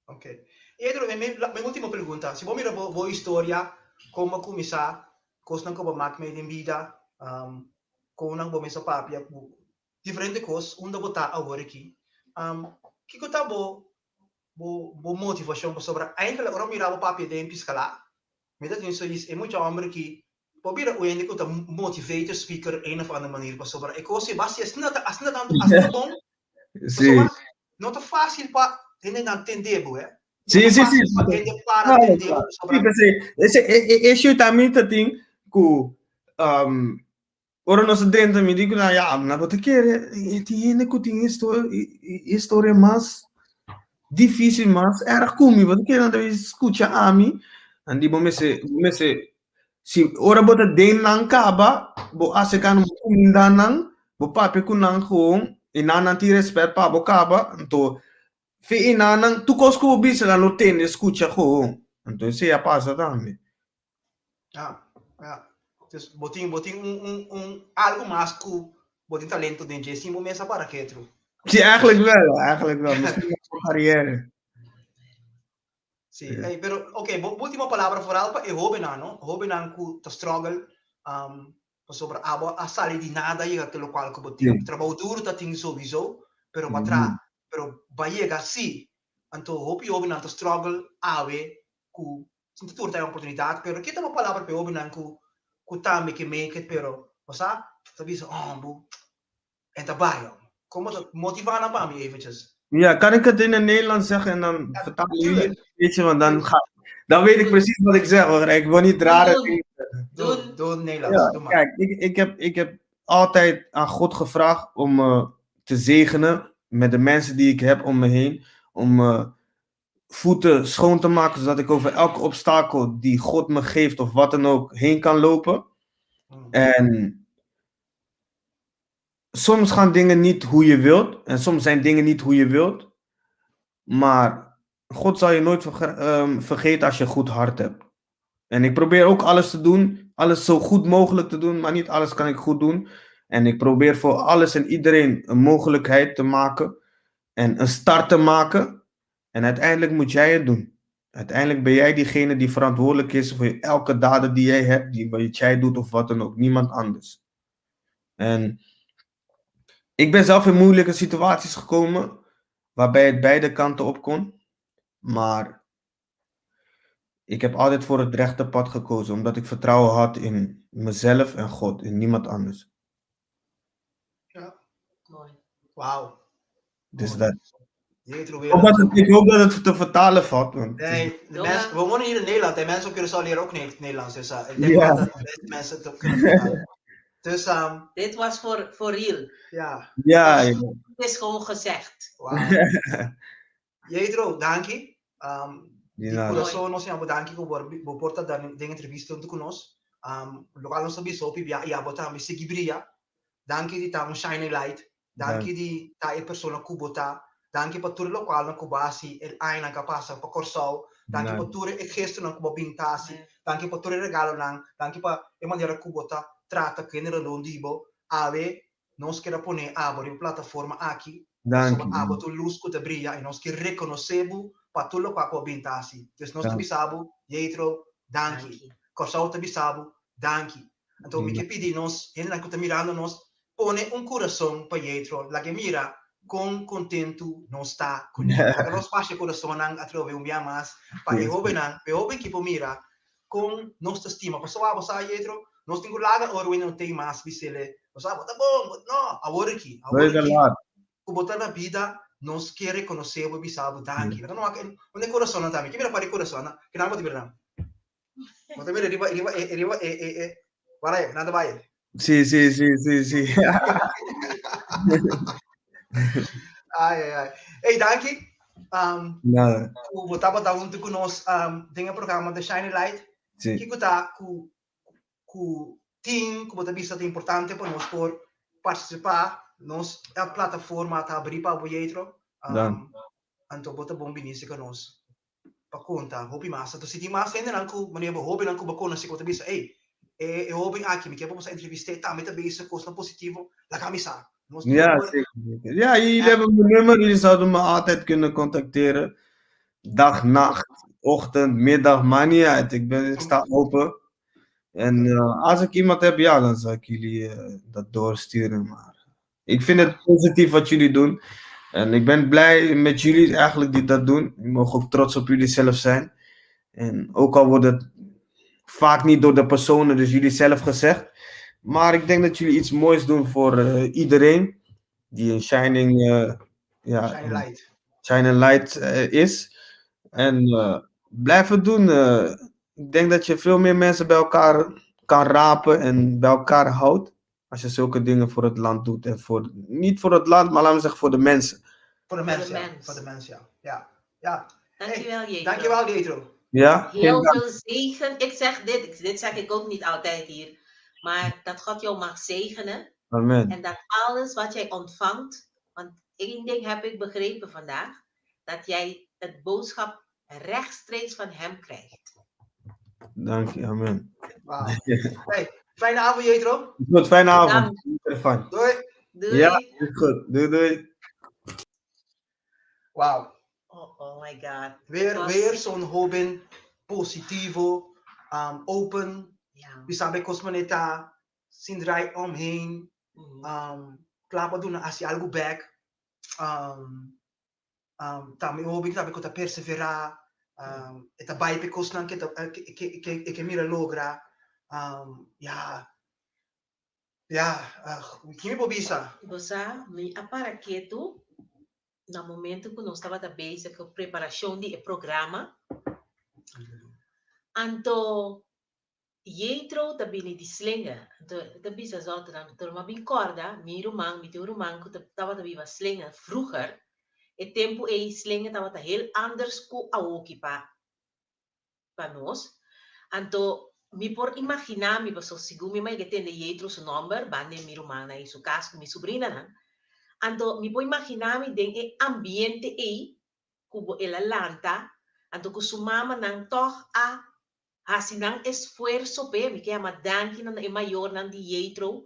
Okay. Edro, mi, mi, mi último pregunta. Si bo mira bo, bo historia, kon bo a kuminsá, kosnan ku bo mak mee den bida, um, kon nan bo mester papia ku diferente kos, unda bo ta awor aki. Um, kiko ta bo, bo, bo motivashon? Pasobra eigenlijk ora bo mira bo papia den Piscalá, mi ta tin zoiets, e mucha homber ki por bira un hende ku ta motivator speaker een of andere manier, pasobra e kos ei basi asina ta, asina tantu, asina bon, Sí. pasobra no ta fácil pa hendenan tende bo, hè. Sí, sí, sí. Pa hende para tende bo, pasobra Sí, p'esei, ese, e, e issue tambe ta tin ku, um, ora nos a drenta mi di ku nan, ya, nan bo ta kere, e tin hende ku tin historia, historia mas difícil, mas erg ku mi, bo ta kere nan ta skucha ami, nan di bo mester, bo mester, si ora bo ta den nan kaba, bo aserká nan, bo kumindá nan, bo papia ku nan gewoon, i nan nan tin rèspèt pa bo kaba, anto Fe i nan, tur kos ku bo bisa nan lo tende, skucha gewoon. Anto esei a pasa tambe. Ja, ja. Dus bo tin, bo tin un, un, un algo mas ku bo tin talento den dje, sin bo mes a para ketru. Sí, eigenlijk wel, eigenlijk wel. Misschien nog een carrière. Sí, hey, pero oké, bo último palabra vooral pa e hobennan, no? Hobennan ku ta struggle, um, Pasobra abo a sali di nada yega te lokual ku bo tin. Trabou duru ta tin souiso, pero bo a traha, pero bo a yega si. Anto hopi hobennan ta struggle awe ku sin ta tur ta e oportunidat, pero ke ta bo palabra pa e hobennan ku ku tambe ke make it pero bo sa ta bisa oh bo en ta bai oh. Kon bo ta motiva nan pa mi eventjes? Ja, kan ik het in het Nederlands zeggen en dan vertalen jullie het een beetje, want dan, ga, dan weet ik precies wat ik zeg hoor. Ik wil niet rare dingen zeggen. Doe, doe het Nederlands, Ja, doe maar. kijk, ik, ik, heb, ik heb altijd aan God gevraagd om me te zegenen met de mensen die ik heb om me heen. Om me voeten schoon te maken, zodat ik over elke obstakel die God me geeft of wat dan ook heen kan lopen. En soms gaan dingen niet hoe je wilt. En soms zijn dingen niet hoe je wilt. Maar God zal je nooit vergeten als je een goed hart hebt. En ik probeer ook alles te doen. Alles zo goed mogelijk te doen. Maar niet alles kan ik goed doen. En ik probeer voor alles en iedereen een mogelijkheid te maken. En een start te maken. En uiteindelijk moet jij het doen. Uiteindelijk ben jij diegene die verantwoordelijk is voor elke daad die jij hebt. Die wat jij doet of wat dan ook. Niemand anders. En ik ben zelf in moeilijke situaties gekomen, waarbij het beide kanten op kon. Maar ik heb altijd voor het rechte pad gekozen, omdat ik vertrouwen had in Mezelf en God en niemand anders. Ja. Mooi. Wauw. Dus Mooi. dat. Jetro Ik hoop dat het, ik hoop dat het te vertalen valt. Want Nee, de Doa. mensen, we wonen hier in Nederland en mensen op Curaçao leren ook Nederlands. Dus ik denk Ja. wel dat de meeste mensen het ook kunnen vertalen. Dus Dit was voor real. ja, ja, ja. Het is gewoon gezegd. wauw. Jetro, danki. Die Di nada. corazón nos llamo danki ku bo porta dan den entrevista junto con nos. Local nos sabi sopi bia e abo tambe sigui bria. Danki di ta un shining light. Danki di ta e persona ku bo ta. Danki pa tur locual nan ku bo hasi el añanan ku a pasa pa Kòrsou. Danki pa tur e gestonan ku bo bin ta hasi. Danki pa tur e regalonan. Danki pa e manera ku bo ta trata ku hende rondon di bo. Awe nos kier a pone abo riba plataforma aki pasobra abo ta un lus ku ta bria i nos kier rekonosé bo pa tur lokual ku bo bin ta hasi. Dus nos ta bisa bo, Jetro, danki. Kòrsou ta bisa bo, danki. Anto mi ke pidi nos hendenan ku ta mirando nos pone un kurason pa Jetro, laga e mira kon kontentu nos ta kuné. Laga nos basha e kurasonnan atrobe un bia mas pa e hóbennan, pa e hóben ki por mira kon nos ta stima. Pasobra abo sa Jetro, nos tin ku laga ora wende no tin mas bisele, bo sa bo ta bon, bo no, awor aki, awor aki ku bo ta na bida nos ke rekonosé bo i bisa bo danki. Laga no wak unda e kurasonnan ta mi ke mira parti kurasonnan, kinan bo ta mira nan? Bo ta mira riba riba e riba e e e wara e nan ta bai. Sí, sí, sí, sí, sí. Ai ai ai. Ey danki. Nada. Ku bo tabata huntu ku nos den e programa The Shining Light. Sí. Kiko ta ku ku tin ku bo ta bisa ta importante pa nos por partisipá? Nos e plataforma ta abrí pa bo Jetro. Dank. Anto bo ta bon bini serka nos. pa konta hopi mas. Anto si tin mas hendenan ku manera bo hobennan ku bo konosé ku bo ta bisa, ey, e hoben aki mi ke pa bo sa entrevist'é tambe ta bezig kosnan positivo, laga mi sa. Nos tin Ja, number. zeker, zeker. Ja, jullie hebben mijn nummer. Jullie zouden me altijd kunnen contacteren. Dag, nacht, ochtend, middag, maakt niet uit. Ik ben, ik sta open. En als ik iemand heb, ja, dan zal ik jullie dat doorsturen. Maar ik vind het positief wat jullie doen. En ik ben blij met jullie eigenlijk die dat doen. Je mag ook trots op jullie zelf zijn. En ook al wordt het vaak niet door de personen, dus jullie zelf gezegd. Maar ik denk dat jullie iets moois doen voor iedereen die een shining, ja, Shining light. shining light is. En blijf het doen. Ik denk dat je veel meer mensen bij elkaar kan rapen en bij elkaar houdt. Als je zulke dingen voor het land doet. En voor, niet voor het land, maar laten we zeggen voor de mensen. Voor de Voor mens, de ja. mens. Voor de mens, ja. Ja. Ja. Dankjewel, Hey, Jetro. dankjewel, Jetro. Ja, Heel geen dank. veel zegen. Ik zeg dit, dit zeg ik ook niet altijd hier. Maar dat God jou mag zegenen. Amen. En dat alles wat jij ontvangt. Want één ding heb ik begrepen vandaag. Dat jij het boodschap rechtstreeks van hem krijgt. Dank je, amen. Wauw. Hey, fijne avond, Jetro. Goed, fijne avond. Bedankt. Geniet ervan. Doei. Doei. Ja, is goed. Doei, doei. Wauw. Oh, oh my God. Weer, Was- weer zo'n hoben positivo, open. Ja. We sabi kosmoneta, sin draai omheen. Klaar pa doen als je algo back. Tambe hoben tambe ku ta persevera. E ta bai pe kosnan ke ta, ke, ke, ke, ke, ke mira logra. Ja. Ja, ach, kimi bo bisa? Bo sa, mi a para ketu na momento ku nos tabata bezig ku preparashon di e programa. Anto Jetro ta bini di Slinge. Anto e ta bisa Zotenan, anto mi a bin kòrda mi ruman, mi tin un ruman ku tabata biba Slinge vroeger. E tempu ei Slinge tabata heel anders ku awoki pa pa nos. Anto mi por imaginá mi, pasobra segun mi mei ke tende Jetro su nòmber, banda mi rumannan i su kas ku mi subrinanan. Anto mi por imaginá mi den e ambiente ei ku bo el a lanta, anto ku su mamanan tòg a hasi nan esfuerso p'e, mi ke yama danki na e mayornan di Jetro,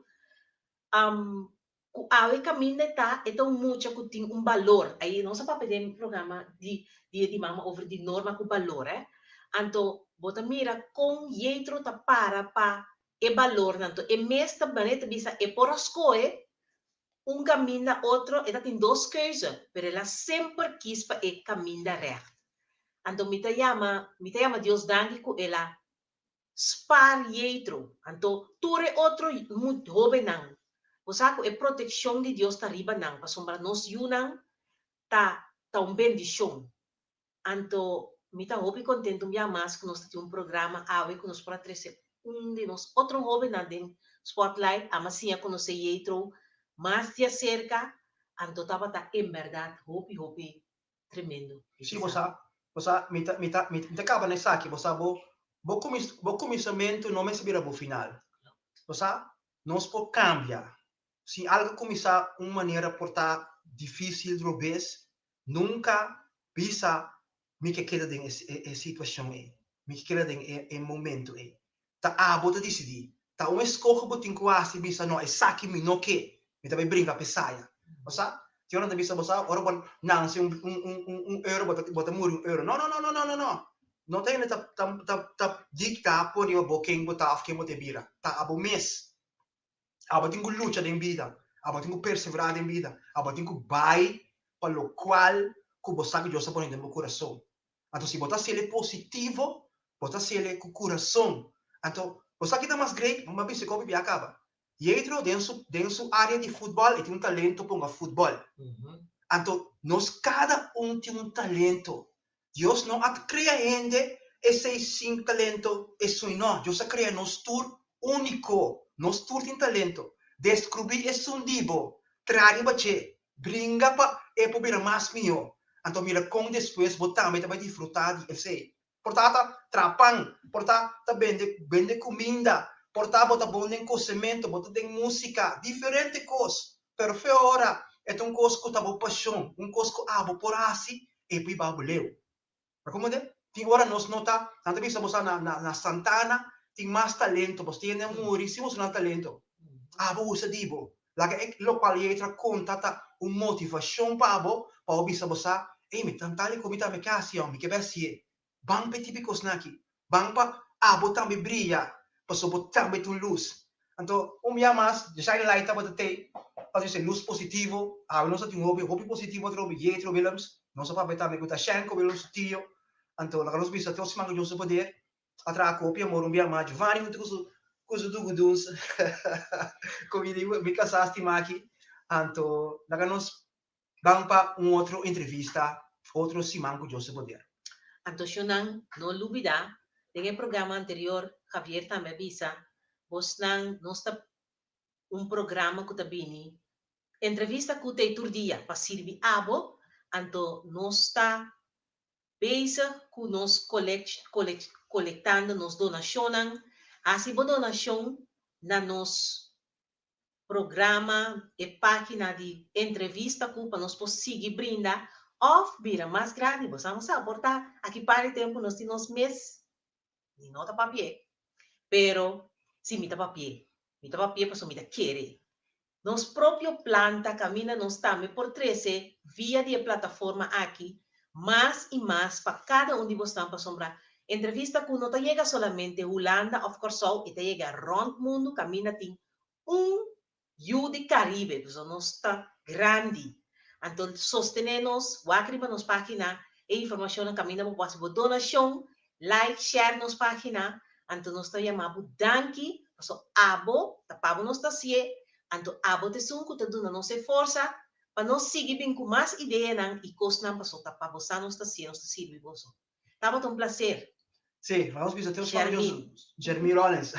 ku awe kaminda e ta, e ta un mucha ku tin un balor. Ayi nos a papia den programa di Dia di Mama over di norma ku balor, eh. Anto bo ta mira kon Jetro ta para pa e balornan. Anto e mes ta manera ta bisa e por a skohe un kaminda otro, e ta tin dos keuze, pero el a semper kis pa e kaminda règt. Anto mi ta yama, mi ta yama Dios danki ku el a. Spaar Jetro, anto tur e otro hobennan, bo sa ku e protekshon di Dios ta riba nan, pasobra nos yunan ta ta un bendishon. Anto mi ta hopi kontentu un bia mas ku nos ta tin un programa awe ku nos por a trese un di nos otro hobennan den spotlight, ama siña konosé Jetro mas di aserka, anto tabata en bèrdat hopi hopi tremendo. Sí, bo sa, bo sa, mi ta, mi ta, mi ta kaba na esaki, bo sa, bo, bo kumis, bo kuminsamentu no mester bira bo final. Bo sa, nos por kambia. Si algu kuminsá un manera por ta difísil robes, nunka bisa mi ke keda den e, e situashon ei, mi ke keda den e, e momentu ei. Ta abo ta disidí. Ta un eskoho bo tin ku hasi bisa no esaki mi no ke, mi ta bai bringa pa esaya. Bo sa? Tin ora nan ta bisa bo sa ora bo nanse un un un un euro bo ta bo ta muri un euro. No no no no no no no. No ta hende ta ta ta ta dikta por riba bo ken bo ta òf ken bo ta bira. Ta abo mes. Abo tin ku lucha den bida. Abo tin ku perseverá den bida. Abo tin ku bai pa lokual ku bo sa ku Dios ta pone den bo kurason. Anto si bo ta hasiel e positivo, bo ta hasiel e ku kurason. Anto, bo sa ki ta mas great? Bo a bisa kopi bia kaba. Jetro den su den su área di futbòl e tin un talento pa hunga futbòl. Anto nos kada un tin un talento. Dios no a krea hende esei sin talento, esun no. Dios a krea nos tur úniko. Nos tur tin talento. Deskrubí esun di bo, traha riba dje, Bringa pa e por bira mas mihó. Anto mira kon despues bo tambe ta bai disfrutá di esei. Por ta ta traha pan, por ta ta bende bende kuminda, por ta bo ta bon den kosementu, bo ta den músika, diferente kos. Pero fe ora e ta un kos ku ta bo pashon, un kos ku abo por hasi, e por hiba bo leu. Ta como de? Tin ora nos no ta, nan ta bisa boso na na na Santana tin mas talento, bos tin hende a muri sin usa nan talento. Abo usa di bo. Laga e locual Yetra conta ta un motivacion pa abo, pa bo bisa bo sa, ey mi tan tal y cu mi tambe ke haci mi ke bay haci'e. Ban pa e tipo di cosnan aki. Ban pa abo tambe briya, pasobra bo tambe ta un luz. Anto un bia mas, The Shining Light tabata tei pa trese luz positivo. Awe nos a tin hopi, hopi positivo atrobe, Jetro Willems, nos a papia tambe cu Tashenko Willems su tio. Anto laga nos bisa tur siman cu Dios su poder a traha cu hopi amor un bia mas. Giovanni hunto cu su cu su duguduns cu mi di mi casá stima aki. Anto laga nos ban pa un otro entrevista otro siman cu Dios su poder. Anto shonnan no lubida, den e programa anterior Javier tambe a bisa, bosnan nos ta un programa cu ta bini entrevista cu tey tur dia pa sirbi abo, anto nos ta bezig cu nos colectando nos donacionnan, haci bo donacion na nos programa, e página di entrevista ku pa nos por sigui brinda òf bira mas grandi. Bo sa sa por ta aki par di tempu nos tin nos mes, mi no ta papi'é, pero si mi ta papi'é, mi ta papi'é pasobra mi ta kere. Nos propio planta kaminda nos tambe por trese via di e plataforma aki mas i mas pa kada un di bosnan pasobra entrevista ku no ta yega solamente Hulanda òf Kòrsou, e ta yega rònt mundu kaminda tin un yu di Karibe, pasobra nos ta grandi. Anto sostené nos, wak riba nos página e informashonnan kaminda bo por hasi bo donashon, like, share nos página, anto nos ta yama bo danki pasobra abo ta pa bo nos ta hasié, anto abo ta esun ku ta duna nos e forsa pa nos sigui bin ku mas ideanan i kosnan pasobra ta pa bo sa nos ta hasié, nos ta sirbi boso. Tabata un placer. Sí, vamos bisa Dios siman Dios Jeremy Rollins.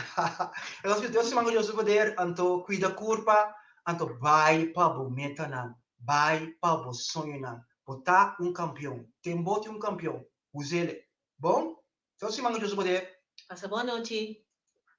Vamos bisa Dios siman Dios poder anto cuida curpa, anto bai pa bo metanan, bai pa bo soñonan. Bo ta un campeon. Ten bo tin un campeon. Uzele. Bon? Dios siman Dios poder. Pasa bon nochi.